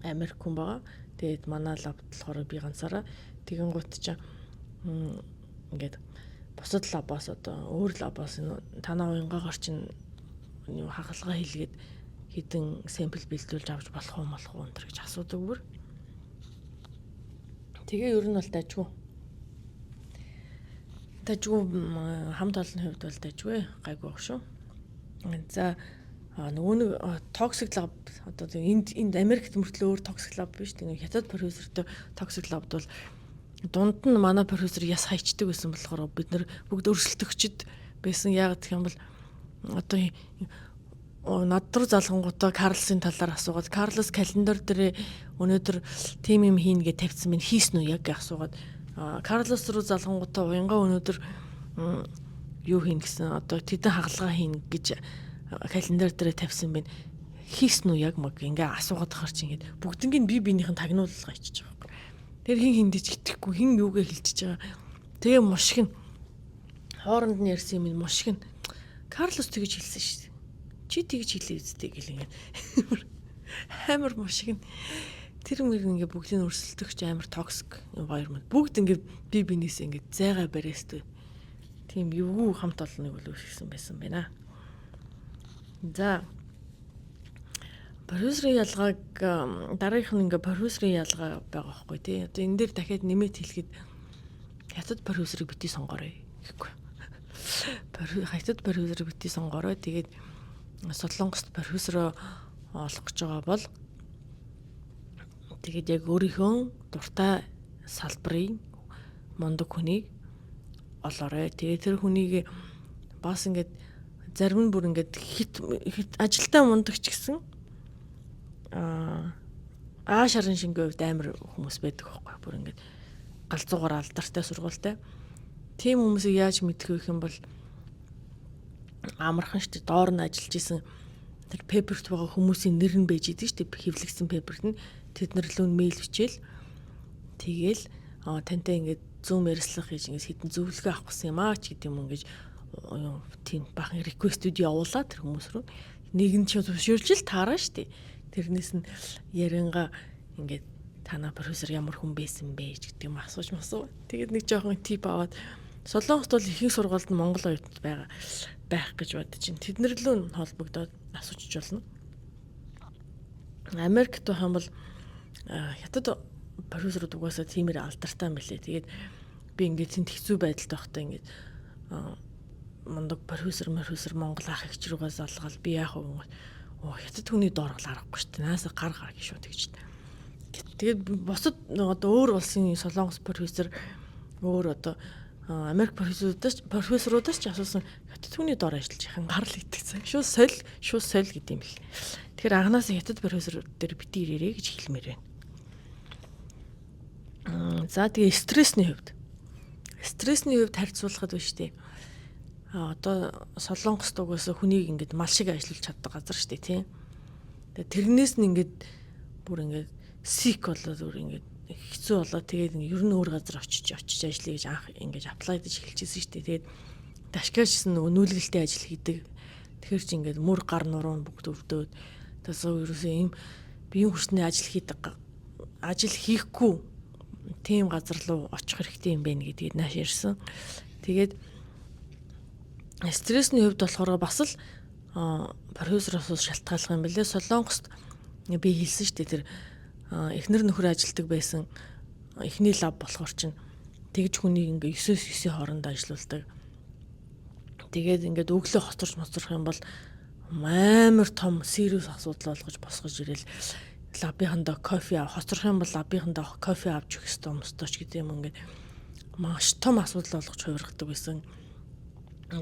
Америк хүн байгаа. Тэгээд манай lab д болохоор би ганцаараа тэгэн гут чи ингээд бусад lab аас одоо өөр lab аас танаа уянгаагаар чинь юу хагалгаа хийлгээд хэдэн sample бэлдүүлж авч болох уу болох уу энэ гэж асуудаг бүр. Тэгээ ер нь бол дажгүй. Дажгүй, хамт олонны хувьд бол дажгүй, гайгүй баг шүү. За, нөгөө нэг toxic lab, одоо энд Америкт мөртлөө өөр toxic lab биш, тийм хятад профессортой toxic lab бол дунд нь манай профессор яс хайчдаг байсан болохоор бид нар бүгд өрсөлдөгчд байсан. Яг гэх юм бол одоо над руу залгангуудаа Карлосын талаар асуугаад, Карлос календар дээр өнөөдөр тим юм хийнэ гэж тавьсан минь хийсэн үү яг асуугаад, Карлос руу залгангуудаа уянга өнөөдөр юу хийнэ гэсэн, одоо тэдэн хагалгаа хийнэ гэж календар дээр тавьсан байна, хийсэн үү яг маг ингээ асуугаад ахаар чи ингээд бүгднийг би биенийхэн тагнуулга ичиж байгаа байхгүй. Тэр хин хиндэж итгэхгүй, хин юугээ хэлчихэж байгаа. Тэгээ мушиг нь хооронд нь ярьсан юм мушиг нь Карлос тэгж хэлсэн шүү дээ. Чи тэгж хэлээ үсттэй гэл ингээд амар мушиг нь тэр мөр ингээ бүгдийг өрсөлдөгч амар toxic environment. Бүгд ингээ би бинээс ингээ зайгаа бариастай. Тийм эвгүй хамт олонныг бол үүсгэсэн байсан байна. За, профессорын ялгааг дараагийнх нь ингээ профессорын ялгаа байгаа байхгүй тий. Одоо энэ дээр дахиад нэмээд хэлэхэд хятад профессорыг бити сонгоорой гэхгүй. Хятад профессорыг бити сонгоорой. Тэгээд Солонгост профессороо олох гэж байгаа бол тэгээд яг өөрийнхөө дуртай салбарын мундаг хүнийг олоорой. Тэгээд тэр хүнийг бас ингээд зарим нь бүр ингээд хит хит ажилтаа мундаг ч гэсэн аа шарын шингийн хувьд амар хүмүүс байдаг байхгүй, бүр ингээд галзуугаар алдартай сургуультай. Тийм хүмүүсийг яаж мэдэх вэ гэх юм бол амархан шүү дээ. Доор нь ажиллаж исэн тэр paper т байгаа хүмүүсийн нэр нь байж идэг шүү дээ. Хэвлэгдсэн paper т нь тэд нар лөө мэйл бичээл тэгэл тантай ингээд Zoom ярилцлага хийж ингээд хэдэн зөвлөгөө авах гэсэн юм аа ч гэдэг юм, ингэж тийм бахан request үүд явуулаа тэр хүмүүс рүү. Нэг нь ч зөвшөөрч л таараа штэ. Тэрнээс нь яринга ингээд танаа профессор ямар хүн байсан бэ ч гэдэг юм асууж масуу. Тэгээд нэг жоохон tip аваад. Солонгост бол ихэнх сургуульд нь монгол оюутнууд байгаа байх гэж бодож чинь тэд нар лөө холбогдоод асууж болно. Америкт байх юм бол хятад профессорууд угаасаа тиймэр алдартай юм билээ. Тэгээд би ингээд тэнд хэцүү байдалд байхдаа ингээд мундаг профессор монгол ах эгч рүүгээ залгаал би яах вэ? Оо, хятад хүний дооргол аргагүй шүү дээ. Наасаа гар гар гэж шүү тэгж. Тэгээд бусад одоо өөр улсын Солонгос профессор, өөр одоо Америк профессорудаас ч асуусан, хятад хүний доор ажиллаж яхан гарал итгэсэн. Шууд соль, шууд соль гэдэг юм л. Тэгэхээр анханасаа хятад профессор дээр бити ирээрэй гэж хэлмээр байна. За, тэгээ стрессний хувьд. Стрессний хувьд харьцуулахад биш үү? А одоо Солонгост угаасаа хүнийг ингээд мал шиг ажиллуулж чаддаг газар шүү дээ, тийм. Тэгээ тэрнээс нь ингээд бүр ингээд sick болоод, бүр ингээд хэцүү болоод, тэгээд ингээд ер нь өөр газар очиж очиж ажиллая гэж анх ингээд apply даж эхэлчихсэн шүү дээ. Тэгээд Ташкентчсэн нөгөө нүүлгэлтийн ажил хийдэг. Тэгэхээр чи ингээд мөр гар нуруу бүгд өвдөөд, тэгээс ерөөсөө ийм биеийн хүчний ажил хийдэг, ажил хийхгүй тийм газар руу очих хэрэгтэй юм байна гэдгийг нааш ирсэн. Тэгээд стрессний хувьд болохоор бас л профессороос шалтгааллах юм билээ. Солонгост би хэлсэн шүү дээ, тэр эхнэр нөхөр ажилтдаг байсан эхний lab болохоор чинь тэгж хүнийг ингээ 9-9 хооронд ажиллаулдаг. Тэгээд ингээд өглөө хоцорч моцорох юм бол амар том serious асуудал болгож босгож ирэл, lab ынхандаа кофе, хоцрох юм бол lab ынхандаа кофе авч өгөх ёстой мөстөөч гэдэг юм, ингээд маш том асуудал болгож хувиргадаг байсан.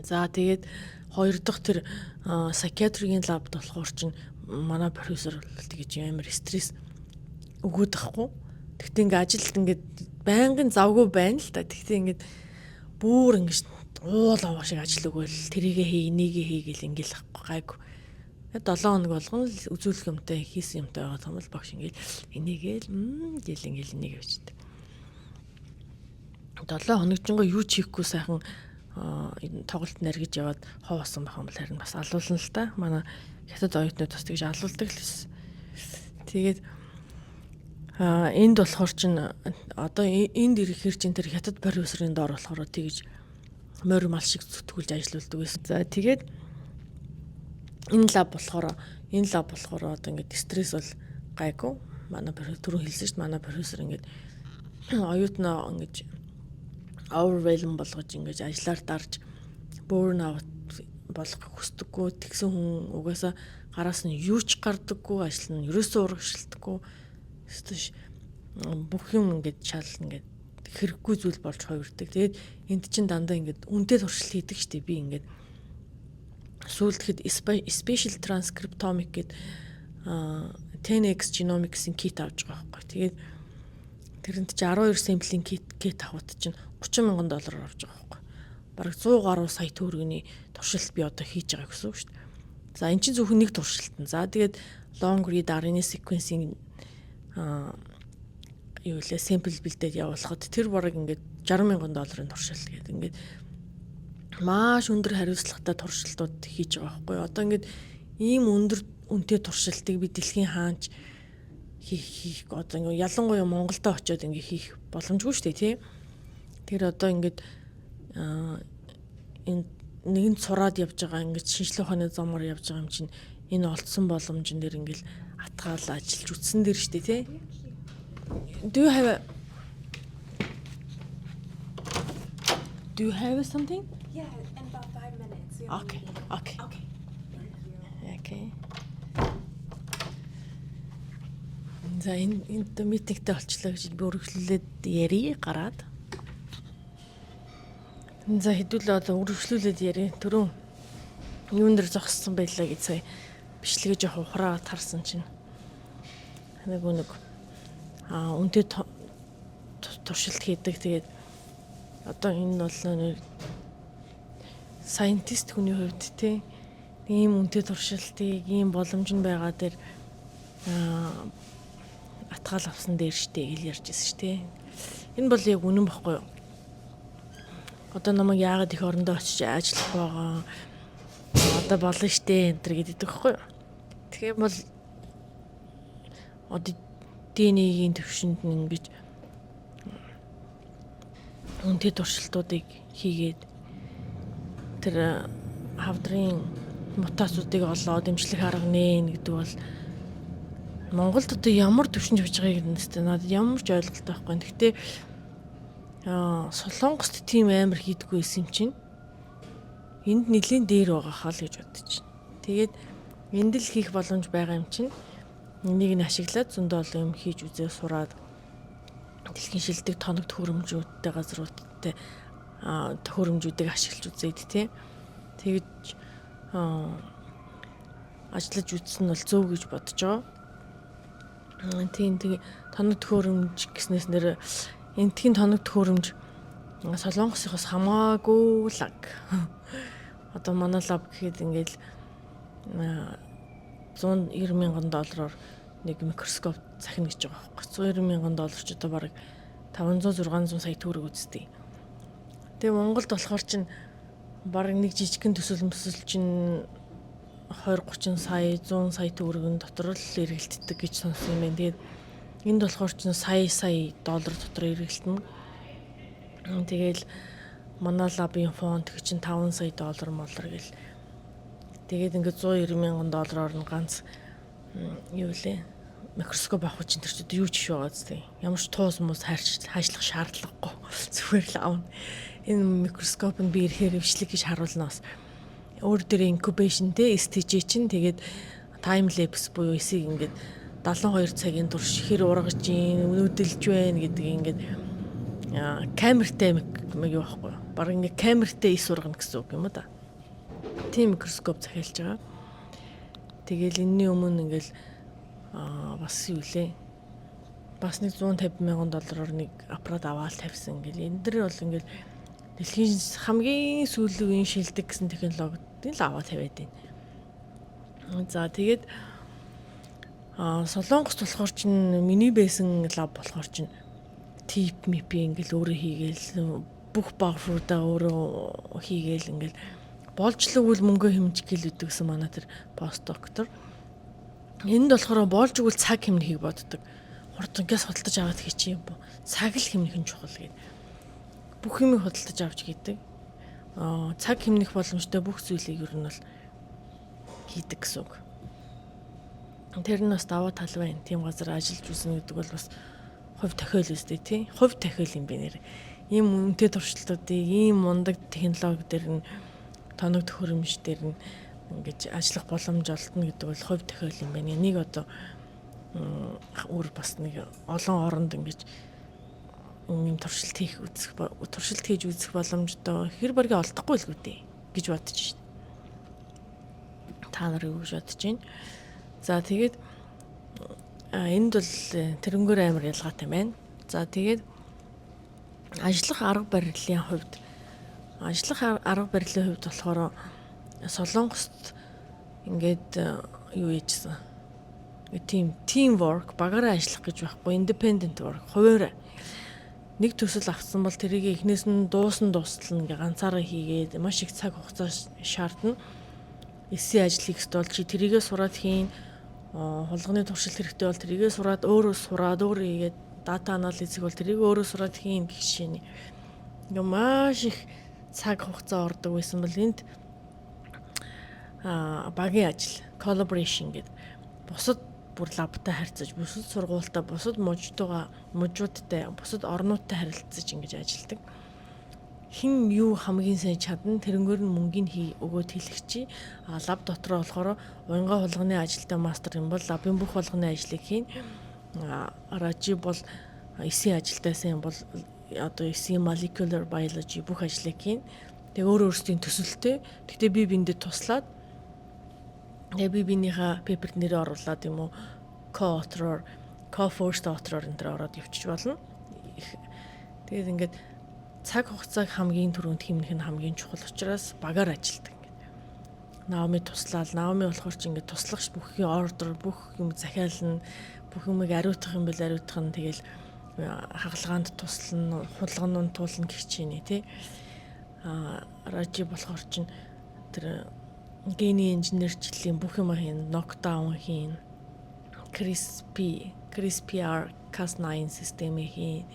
За, тэгээд хоёр дахь тэр psychiatry гийн lab д болохоор чинь манай профессор тэгэж амар стресс өгөөд байхгүй. Тэгтээ ингээ ажилд ингээд байнгын завгүй байна л та. Тэгтээ ингээд бүр ингэж уул аваа шиг ажил өгөөл, тэрийгэ хий, энийгээ хий гэл ингээл гайгүй. 7 хоног болгон л үзүүлэх юмтай, хийсэн юмтай байгаа юм бол багш ингээл энийгээл гэл ингээл энийг явчихдаг. 7 хоног жинго юу ч хийхгүй сайхан тоглолт наргиж яваад хоосон байх юм бол харин бас алуулна л та. Манай хятад оюутнууд бас тэгж алуулдаг л байсан. Тэгээд энд болохоор чин одоо энд ирэхээр чин тэр хятад профессорын доор болохоор тэгж морь мал шиг зүтгүүлж ажиллаулдаг байсан. За, тэгээд энэ lab болохоор одоо ингээд стресс бол гайгүй. Манай профессор, түрүүн хэлсэн шүү дээ. Манай профессор ингээд оюутнаа ингэж overwhelm болгож, ингэж ажиллаар дарж burn out болох хүсдэггүй. Тэгсэн хүн угаасаа гараас нь юу ч гардаггүй, ажил нь ерөөсөө урагшилдаггүй. Эсвэл бүх юм ингээд шал ингээд хэрэггүй зүйл болж хувирдаг. Тэгээд энд чинь дандаа ингээд үнэтэй туршилт хийдэг штэ. Би ингээд сүүлдэхэд spatial transcriptomic гээд 10x genomics-ийн kit авч байгаа байхгүй. Тэгээд тэрэнд чи 12 sample ийн kit авахд чинь 30 мянган доллараар авч байгаа байхгүй. Бараг 100 гаруй сая төгрөгийн туршилт би одоо хийж байгаа гэсэн үг шүү дээ. За, эн чинь зөвхөн нэг туршилт нь. За, тэгээд long read RNA sequencing юу лээ sample бэлдээд явуулахад тэр бараг ингээд 60 мянган долларын туршилт гэдэг, ингээд маш өндөр хариуцлагатай туршилтууд хийж байгаа байхгүй юу. Одоо ингээд ийм өндөр үнэтэй туршилтыг би дэлхийн хаанч хийх хийх одоо ингээд ялангуяа Монголдо очиод ингээд хийх боломжгүй шүү дээ, тий. Тэр одоо ингээд энэ нэгэн сураад явж байгаа, ингээд шинжлэх ухааны замаар явж байгаа юм чинь энэ олдсон боломжн дээр ингээд атгаал ажиллаж үтсэн дээр шүү дээ, тий. Do you have something? Yeah, in about 5 minutes. We have a Okay. meeting. Okay. Okay. Thank you. Okay. За, энэ энд meeting тэй болчлоо гэж би өргөжлүүлээд ярий гараад. За, хэдүүлээ одоо өргөжлүүлээд ярий. Түрүүн юун дээр зогссон байлаа гэж сая бичлэгээ жоох ухраа тарсан чинь нэг үнэтэй туршилт хийдэг. Тэгээд одоо энэ бол нэг scientist хүний хувьд те ийм үнэтэй туршилтыг, ийм боломж нь байгаа дээр атгаал авсан дээр штэ гэл ярьж ирсэн шүү дээ. Энэ бол яг үнэн бохгүй юу? Одоо намайг яагаад их орондоо очиж ажиллах байгаа, одоо болно штэ энэ төр гэдэг байхгүй юу? Тэгэхээр бол одоо DNA-гийн төвшөнд нь ингэж үнэтэй туршилтуудыг хийгээд, тэр хавдрын мутацуудыг олоод эмчлэх арга нээн гэдэг бол Монголд одоо ямар төвшөнд явж байгааг нэстэ надад ямар ч ойлголт байхгүй. Гэхдээ Солонгост тийм амар хийдэггүй байсан юм чинь энд нэлийн дээр байгаа хаа л гэж бодож байна. Тэгээд энд л хийх боломж байгаа юм чинь энийг нь ашиглаад зөндөө олон юм хийж үзээ, сураад, дэлхийн шилдэг тоног төхөөрөмжүүдтэй газруудтай төхөөрөмжүүдийг ашиглаж үзээд тий. Тэгж ажиллаж үзсэн нь бол зөв гэж бодож байгаа. Тийм, тэгээ тоног төхөөрөмж гэснээс нэр Энэтхийн тоног төхөөрөмж Солонгосынхоос хамаагүй лаг. Одоо манай lab гэхэд ингээл 190 мянган доллараар нэг микроскоп захина гэж байгаа байхгүй. 190 мянган доллар ч одоо бараг 500 600 сая төгрөг үсттэй. Тэгээ Монголд болохоор чинь бараг нэг жижигхэн төсөл мөсөл чинь 20 30 сая, 100 сая төгрөгөн дотор л эргэлддэг гэж сонссон юм байна. Тэгээд энд болохоор чинь сая сая доллар дотор эргэлдэнэ. Тэгээл манай lab ын фонд чинь 5 сая доллар моллор гэл. Тэгээд ингээд 190 мянган доллараар нь ганц юу лээ, микроскоп авах чинь тэр чинь юу ч биш байгаа зү. Ямар ч туус мус хайрч хайшлах шаардлагагүй. Зүгээр л авна. Энэ микроскоп нь би ирэхээр ивчлэг гэж харуулна бас. Өөр дээр incubation те, STJ чинь тэгээд time lapse буюу эсийг ингээд 72 цагийн турш хэр ургаж ийн, нүүдэлж байна гэдэг ингээд камертай юу байхгүй. Бараг ингээд камертай эс ургана гэсэн үг юм уу да. Тийм микроскоп захиалж байгаа. Тэгээл энэний өмнө ингээл бас юу лээ. Бас нэг 150 мянган доллараар нэг аппарат аваад тавьсан. Ингээл энэ дэр бол ингээл дэлхийн хамгийн сүүлийн үеийн шилдэг гэсэн технологиг л аваад тавиад байна. За, тэгээд Солонгост болохоор чинь миний байсан lab болохоор чинь tip мип ингээл өөрөө хийгээл, бүх buffer уудаа өөрөө хийгээл, ингээл болжлог мөнгө хэмжих гээл өгдөг гэсэн манай тэр постдоктор. Энд болохоор болж игэл цаг хэмнэхийг боддог. Хурдан газ худалдаж аваад хийчих юм бо. Цаг л хэмнэх нь чухал гэдэг. Бүх юмыг худалдаж авч хийдэг. Цаг хэмнэх боломжтой бүх зүйлийг ер нь бол хийдэг гэсэн үг. Тэр нь бас даваа тал байна. Тийм газар ажиллаж үзнэ гэдэг бол бас хувь тохиол үстэй, тий. Хувь тохиол юм бэ нэр. Ийм үнэтэй туршилтуудыг, ийм мундаг технологи дээр нь, тоног төхөөрөмж дээр нь ингэж ажиллах боломж олдно гэдэг бол хувь тохиол юм байна. Энийг одоо өөр бас нэг олон оронд ингэж юм туршилт хийж үзэх боломжтой хэр баргийг олдохгүй л гүдээ гэж бодож шин. Та нар юу гэж бодож байна? За, тэгээд энд бол тэрнгээр амар ялгаатай байна. За, тэгээд ажиллах арга барилын хувьд болохоор Солонгост ингээд юу яжсан. Team work, багаараа ажиллах гэж байхгүй, independent work, хуваараа нэг төсөл авсан бол тэрийг эхнээс нь дуусан дуустал нь ингээ ганцаараа хийгээд маш их цаг хугацаа шаардна. Эсийн ажил хийх ёстой бол чи тэрийгэ сураад хийн, хулганы туршилт хэрэгтэй бол тэрийгэ сураад, өөрөө сураад, өөрөө хийгээд, data analysis бол тэрийг өөрөө сураад хийн гэх жишээний. Ингээ маш их цаг хугацаа ордог байсан бол энд багийн ажил, collaboration гэдэг, бусад бүр lab тай харьцаж, бусад сургуультай, бусад мужтайгаа, мужуудтай, бусад орнуудтай харилцаж ингэж ажилладаг. Хэн юу хамгийн сайн чадна, тэрнгээр нь мөнгийг хий өгөөд хэлэх чи. А lab дотроо болохоор уянга хулганы ажилтай мастер юм бол lab ын бүх болгоны ажлыг хийн. Ражи бол эсийн ажилтай сайн бол одоо эсийн molecular biology бүх ажлыг хийн. Тэгээ өөр өөрсдийн төсөлтөө. Гэхдээ би биендээ туслаад, тэгээ би биенийхээ paper т нэрээ оруулаад юм уу, co-author, co-first author энэ төр ороод явчих болно. Тэгээд ингээд цаг хугацааг хамгийн түрүүнд хэмнэх нь хамгийн чухал учраас багаар ажилладаг ингээд. Наоми туслаал, Наоми болохоор ч ингээд туслах бүхний order, бүх юм захиална, бүх юмыг ариутгах юм бэл ариутгах нь, тэгэл хагалгаанд туслана, хулган нь туулна гэх чинь, тий. Ражи болохоор чинь тэр гений инженерчлэлийн бүх юм хийн, knockdown хийн, CRISPR Cas9 системийг хийн.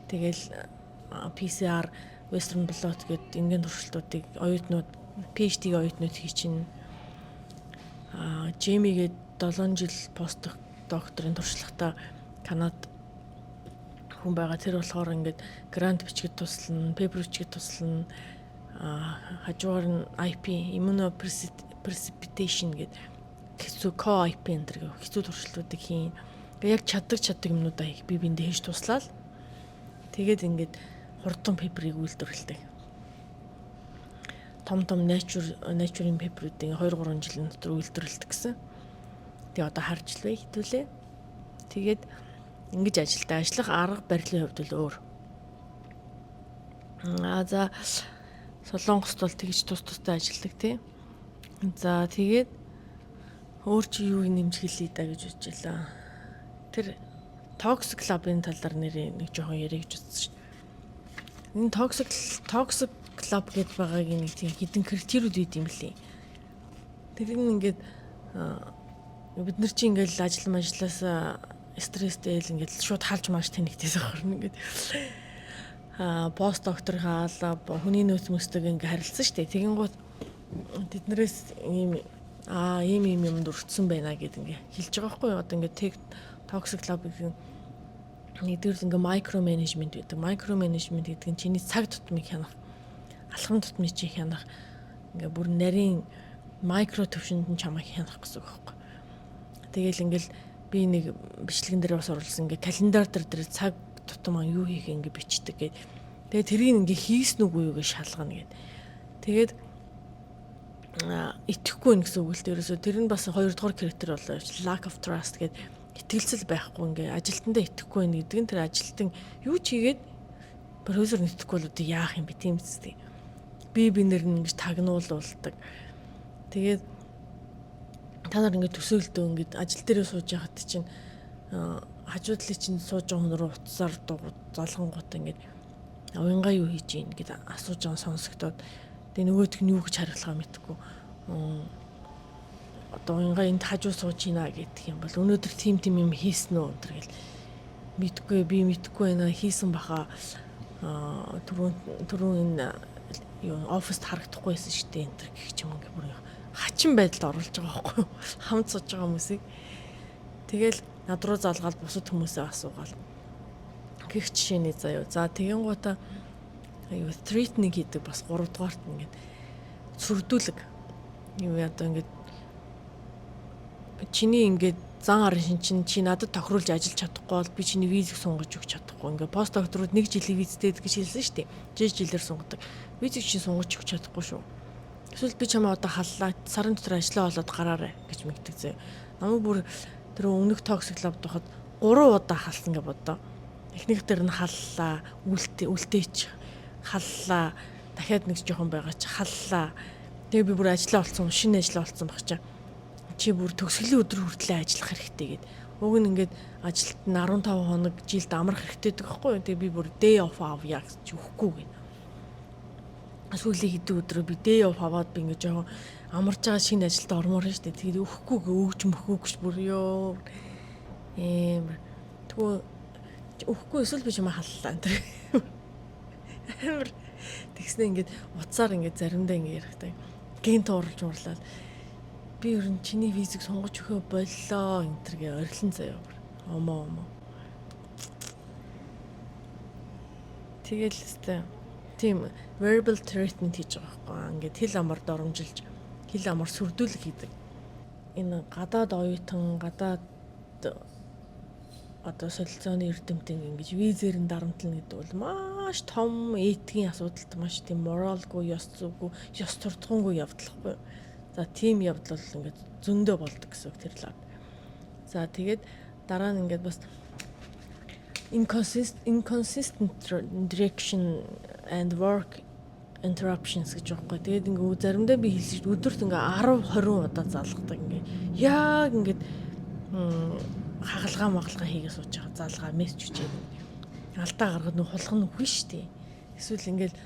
Тэгэл PCR, Western blot гэдэг энгийн туршилтуудыг оюутнууд, PhD-ийн оюутнууд хийчин. Джейми гээд 7 жил пост докторын туршлагатай Канад хүн байгаа. Тэр болохоор ингээд грант бичгэд туслана, paper бичгэд туслана. Хажуугаар нь IP, immunoprecipitation гэдэг хэцүү co-IP энэ төр хэцүү туршилтуудыг хийн. Ингээ яг чаддаг чаддаг юмнуудаа би биендээ хийж туслаад тэгээд ингээд хурдан paper ыг үйлдвэрлэдэг. Том том Nature-ийн paper үүдийг 2 3 жилийн дотор үйлдвэрлэдэг гэсэн. Тэгээ одоо харж л бай хэдүүлээ. Тэгээд Ингэж ажилтаа. Ажиллах арга барилын хувьд л өөр. Аа, за, Солонгост бол тэгж тус тустай ажилладаг, тий. За, тэгээд өөр чи юу нэмж хэлье да гэж бодож байлаа. Тэр toxic love-ын талаар нэрээ нэг жоохон яриа гэж бодсон шүү дээ. Энэ toxic love гэдээ байгаагийн нэг тийм хэдэн criteria-ууд байд юм лээ. Тэр нь ингээд бид нар чи ингээд ажил мажлаас стресстэй л ингээд шууд халж мааш тэнэгтээс ахарна ингээд пост докторын хаалаа хүний нөөц мөсдөг ингээ харилцсан шүү дээ. Тэгин гут тэднэрээс ийм ийм ийм юмд өртсөн байна гэд ингээ хэлж байгаа байхгүй юу? Одоо ингээ тэг toxic love гэх нэгдүгээр ингээ micro management гэдэг. Micro management гэдэг нь чиний цаг тутмыг хянах, алхам тутмыг чи хянах, ингээ бүр нарийн микро төвшөнд нь чамайг хянах гэсэн үг байхгүй. Тэгэл ингээл би нэг бичлэгэн дээр бас оруулсан, ингээ календар дээр цаг тутам юу хийх ингээ бичдэг гээд. Тэгээ тэрийг ингээ хийсэн үгүй юу гэж шалгана гээд. Тэгээд итгэхгүй нэ гэсэн үг л дээ. Ерөөсөө тэр нь бас хоёрдугаар criteria болоо. Lack of trust гээд итгэлцэл байхгүй, ингээ ажилтнаа итгэхгүй байх гэдэг нь тэр ажилтан юу ч хийгээд профессор нь итгэхгүй бол одоо яах юм бэ, тийм үстэй. Би бинэр нь ингэж тагнуулуулдаг. Тэгээд та нар ингэ төсөөлдөө, ингээд ажил дээрээ сууж байхад чинь хажуудлын чинь сууж байгаа хүн рүү утсаар залгангууд ингээд уянгаа юу хийж ийн гэд асууж байгаа сонсогдоод, тэгээ нөгөөх нь юу гэж хариулахаа мэдэхгүй. Одоо уянгаа энд хажуу сууж гинэ гэдэг юм бол өнөөдөр тим тим юм хийсэн үү өнтер гэл, мэдгүй, би мэдгүй байна, хийсэн баха, түрүүн түрүүн энэ юу оффист харагдахгүй байсан шүү дээ энэ төр гэх юм, ингээ бүр хачин байдалд оруулж байгаа байхгүй юу, хамт сууж байгаа хүмүүсийг. Тэгэл над руу залгаал, бусад хүмүүсээ асуугаал гэх жишээний заяа. За, тэгэн гута аюу threatening хийдэг, бас 3 дугаарт ингээд сүрдүүлэг юу одоо ингээд чиний ингээд зан арын шин чинь чи надад тохируулж ажиллаж чадахгүй бол би чиний визийг сунгаж өгч чадахгүй. Ингээд пост докторууд нэг жилийн визтэй гэж хэлсэн шүү дээ. Жил жилээр сунгадаг. Визийг чинь сунгаж өгч чадахгүй шүү. Эсвэл би чамаа одоо халлаа, сарын дотор ажиллаа болоод гараарэ гэж мэгдэг зөө. Намайг бүр тэр өмнөх toxic love доход 3 удаа халсан гэж боддоо. Эхнийх дээр нь халлаа, үлдээ үлдээч халлаа. Дахиад нэг жоохон байгаа чи халлаа. Тэгээ би бүр ажиллаа олцсон, шинэ ажиллаа олцсон баг чаа. Чи бүр төгсгөлийн өдөр хүртлээр ажиллах хэрэгтэй гэд. Уг нь ингээд ажилт нь 15 хоног жилд амрах хэрэгтэй гэдэг байхгүй юу? Тэгээ би бүр day off авъя гэж өгөхгүй гэд. Сүүлийн хэдэн өдрөө би day off аваад би ингээд жоохон амарч байгаа, шинэ ажилд ормоор нь шүү дээ. Тэгээд өгөхгүй өгч мөхөөг бүр ёо. Амар. Тэгвэл өгөхгүй эсвэл би чамаа халлаа энэ. Амар тэгснэ ингээд утсаар ингээд заримдаа ингээд ярихтай. Гинт ууралж уурлаад би ер нь чиний визийг сунгаж өгөхөө боллоо энэ төр гэ орилон заяа. Омоо омоо. Тэгэл өстэй тийм verbal treatment хийж байгаа байхгүй. Ингээд хэл амар доромжилж, хэл амар сүрдүүлэг хийдэг. Энэ гадаад оюутан, гадаад одоо солилцооны эрдэмтэн ингэж визээр нь дарамтлана гэдэг бол маш том этикийн асуудалт, маш тийм моралгүй, ёс зүйгүй, ёс суртахуунгүй явдлахгүй. За, тийм явдал бол ингээд зөндөө болдог гэсэн үг тэр лав. За, тэгээд дараа нь ингээд бас inconsistent direction and work interruptions гэж байгаа байхгүй. Тэгээд ингээ заримдаа би хэлсэн шүү дээ. Өдөрт ингээ 10 20 удаа залгадаг ингээ. Яг ингээд хагалгаа магалгаа хийгээ сууж байгаа, залгаа мессеж үчээд алдаа гаргаад нөх хулган нь үгүй шүү дээ. Эсвэл ингээл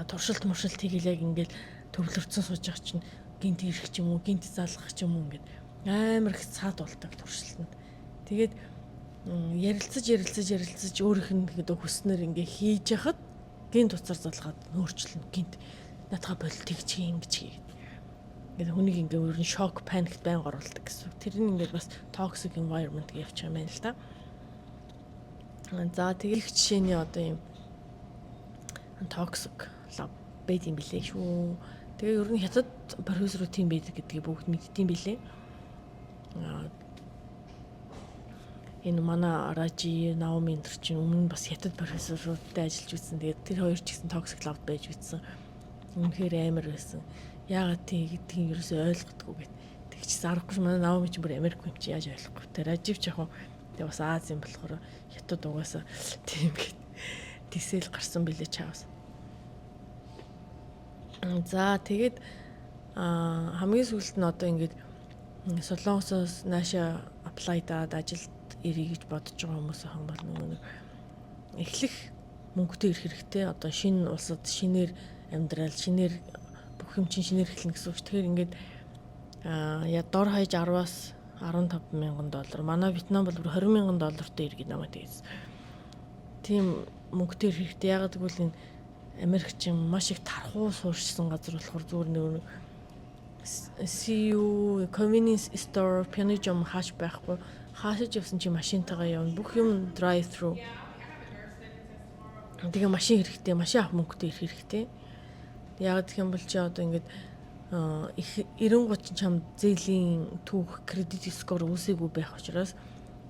туршилт муршилт хийгээл яг ингээл төвлөрцөн сууж байгаа чинь гинт ирэх ч юм уу, гинт залгах ч юм уу, ингээд амар их цаад болдог туршилтанд. Тэгээд ярилцаж ярилцаж ярилцаж өөрийнх нь гэдэг хүснээр ингээ хийж яхад гинт уцаар залгаад нөөрчлөн, гинт натгаа бол тэгж хий, ингэж хий гэдэг. Ингээд хүнийг ингээ өөр нь шок, panic-т байнга оруулдаг гэсэн. Тэр нь ингээд бас toxic environment гэж явчих юм байна л да. За, тэгээд их жишээний одоо юм toxic love байд юм билээ шүү. Тэгээ ер нь хятад профессорууд тийм байдаг гэдгийг бүгд мэддэм билээ. Энэ манай Ражи, Наоми энэ төр чинь өмнө нь бас хятад профессоруудтай ажиллаж үзсэн. Тэгээд тэр хоёр ч гэсэн toxic love байж үзсэн. Үнэхээр амар байсан. Яагаад тийм гэдгийг ерөөсөй ойлгодгоо гэт. Тэгчихсэн аргагүй. Манай Наоми чинь бүр Америк юм чи яаж ойлгохгүй. Тэр Ражив ч яг Тэгээ бас Азийн болохоор хятад угаасаа тийм гээд тэсэл гарсан билээ чаавас. За, тэгээд хамгийн сүүлд нь одоо ингээд Солонгосоос нааша apply даад ажилд ирье гэж бодож байгаа хүмүүс ах юм бол нөгөө нэг эхлэх мөнгөтэй ирэх хэрэгтэй. Одоо шинэ улсад шинээр амьдрал, шинээр бүх юм чинь шинээр эхэлнэ гэсэн үг. Тэгэхээр ингээд яа дор хаяж 10-аас 15 мянган доллар. Манай Вьетнам бол бүр 20 мянган доллартай иргэд намайг тэгсэн. Тийм мөнгөтэй ирэх хэрэгтэй. Яагаад гэвэл энэ Америк чинь маш их тархуу суурьшсан газар болохоор зүгээр нэг CU, convenience store, пянижм хааш байхгүй. Хаашиж явсан чи машинтайгаа явна. Бүх юм drive through. Тэгээ машин хэрэгтэй, машин авах мөнгөтэй ирэх хэрэгтэй. Яг гэх юм бол чи одоо ингээд их 90 30 чам зээлийн түүх, credit score үүсээгүй байх учраас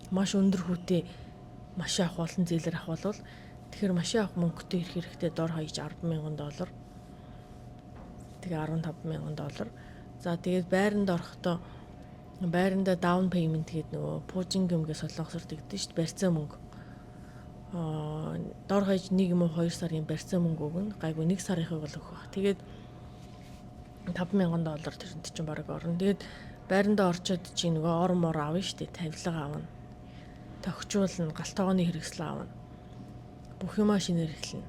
маш өндөр хүүтэй машин авах болон зээлээр авах бол, тэгэхээр машин авах мөнгөтэй ирэх хэрэгтэй, дор хаяж 10 мянган доллар. Тэгээ 15 мянган доллар. За, тэгээд байранд орохдоо байранда down payment гэдэг нөгөө пуужингим гэж солонгосоор тэгдэж шүү дээ, барьцаа мөнгө. Дор хаяж 1 юм уу 2 сарын барьцаа мөнгө өгнө. Гайгүй 1 сарынхыг бол өгөх байх. Тэгээд 5000 доллар тэрэнд чинь бараг орно. Тэгээд байрандаа орчоод чи нөгөө ор мор авна шүү дээ. Тавилга авна. Тохижуулна, гал тогооны хэрэгсэл авна. Бүх юмаа шинээр эхэлнэ.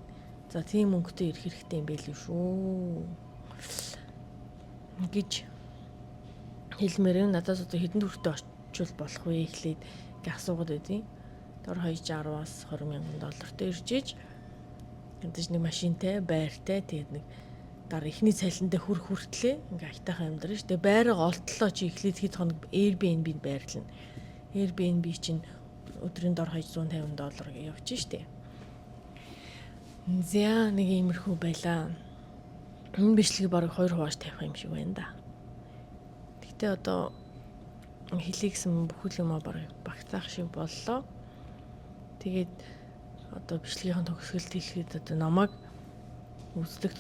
За, тийм мөнгөтэй ирэх хэрэгтэй юм байл шүү гэж хэлмээр юм. Надаас одоо хэдэн төгрөгтэй очивол болох вэ эхлээд гэж асуугаад байдیں۔ Дор хаяж 10-аас 20 мянган доллартай ирж иж ядаж нэг машинтай, байртай, тэгээд нэг дараа эхний цалиндаа хүрх хүртлээ ингээ аятайхан амьдрна шүү. Тэгээ байраа олтлоо чи эхлээд хэд хоног Airbnb-д байрлана. Airbnb чинь өдрийн дор хаяж 150 доллар гэж явж штэ. За, нэг иймэрхүү байлаа. Энэ бичлэгийг бараг хоёр хувааж тавих юм шиг байна да. Гэхдээ одоо хэлийгсэн бүхэл юмаа бараг багтаах шиг боллоо. Тэгээд одоо бичлэгийн төгсгөлд хэлэхэд одоо намайг үздэг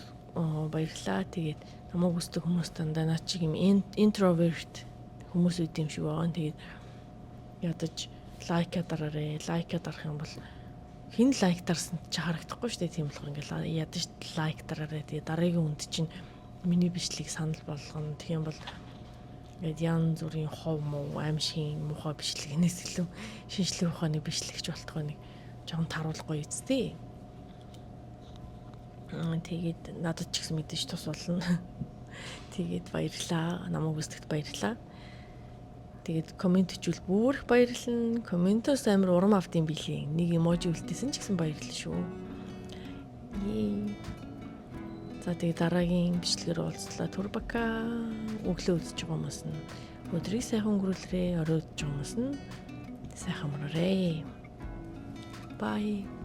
баярлаа. Тэгээд намайг үздэг хүмүүс дандаа над чиг юм introvert хүмүүс үүд юм шиг байгаа. Тэгээд ядаж like дараарэ. Like дарах юм бол хэн like дарсан чи харагдахгүй шүү дээ. Тийм болохоор ингээл ядаж like дараарэ. Тэгээ дараагийн үнд чинь миний бичлэгийг санал болгоно. Тэгэх юм бол ингээд янз бүрийн хов муу аимшигын муухай бичлэгнээс илүү шинжлэх ухааны бичлэгч болтгоо нэг жоохон таруулахгүй үсттэй. Тэгээд надад ч гэсэн мэдээж тус болно. Тэгээд баярлаа. Намайг үздэхт баярлаа. Тэгээд comment хийвэл бүр их баярлана. Comment оос амар урам авд юм билий. Нэг emoji үлдээсэн ч гэсэн баярлал шүү. Ее. За, тэгээд дараагийн бичлэгээр уулзлаа. Түр бака. Өглөө үзэж байгаа хүмүүс нь өдрийг сайхан өнгөрүүлрээ. Орой үзэж байгаа хүмүүс нь сайхан амраарэ. Bye.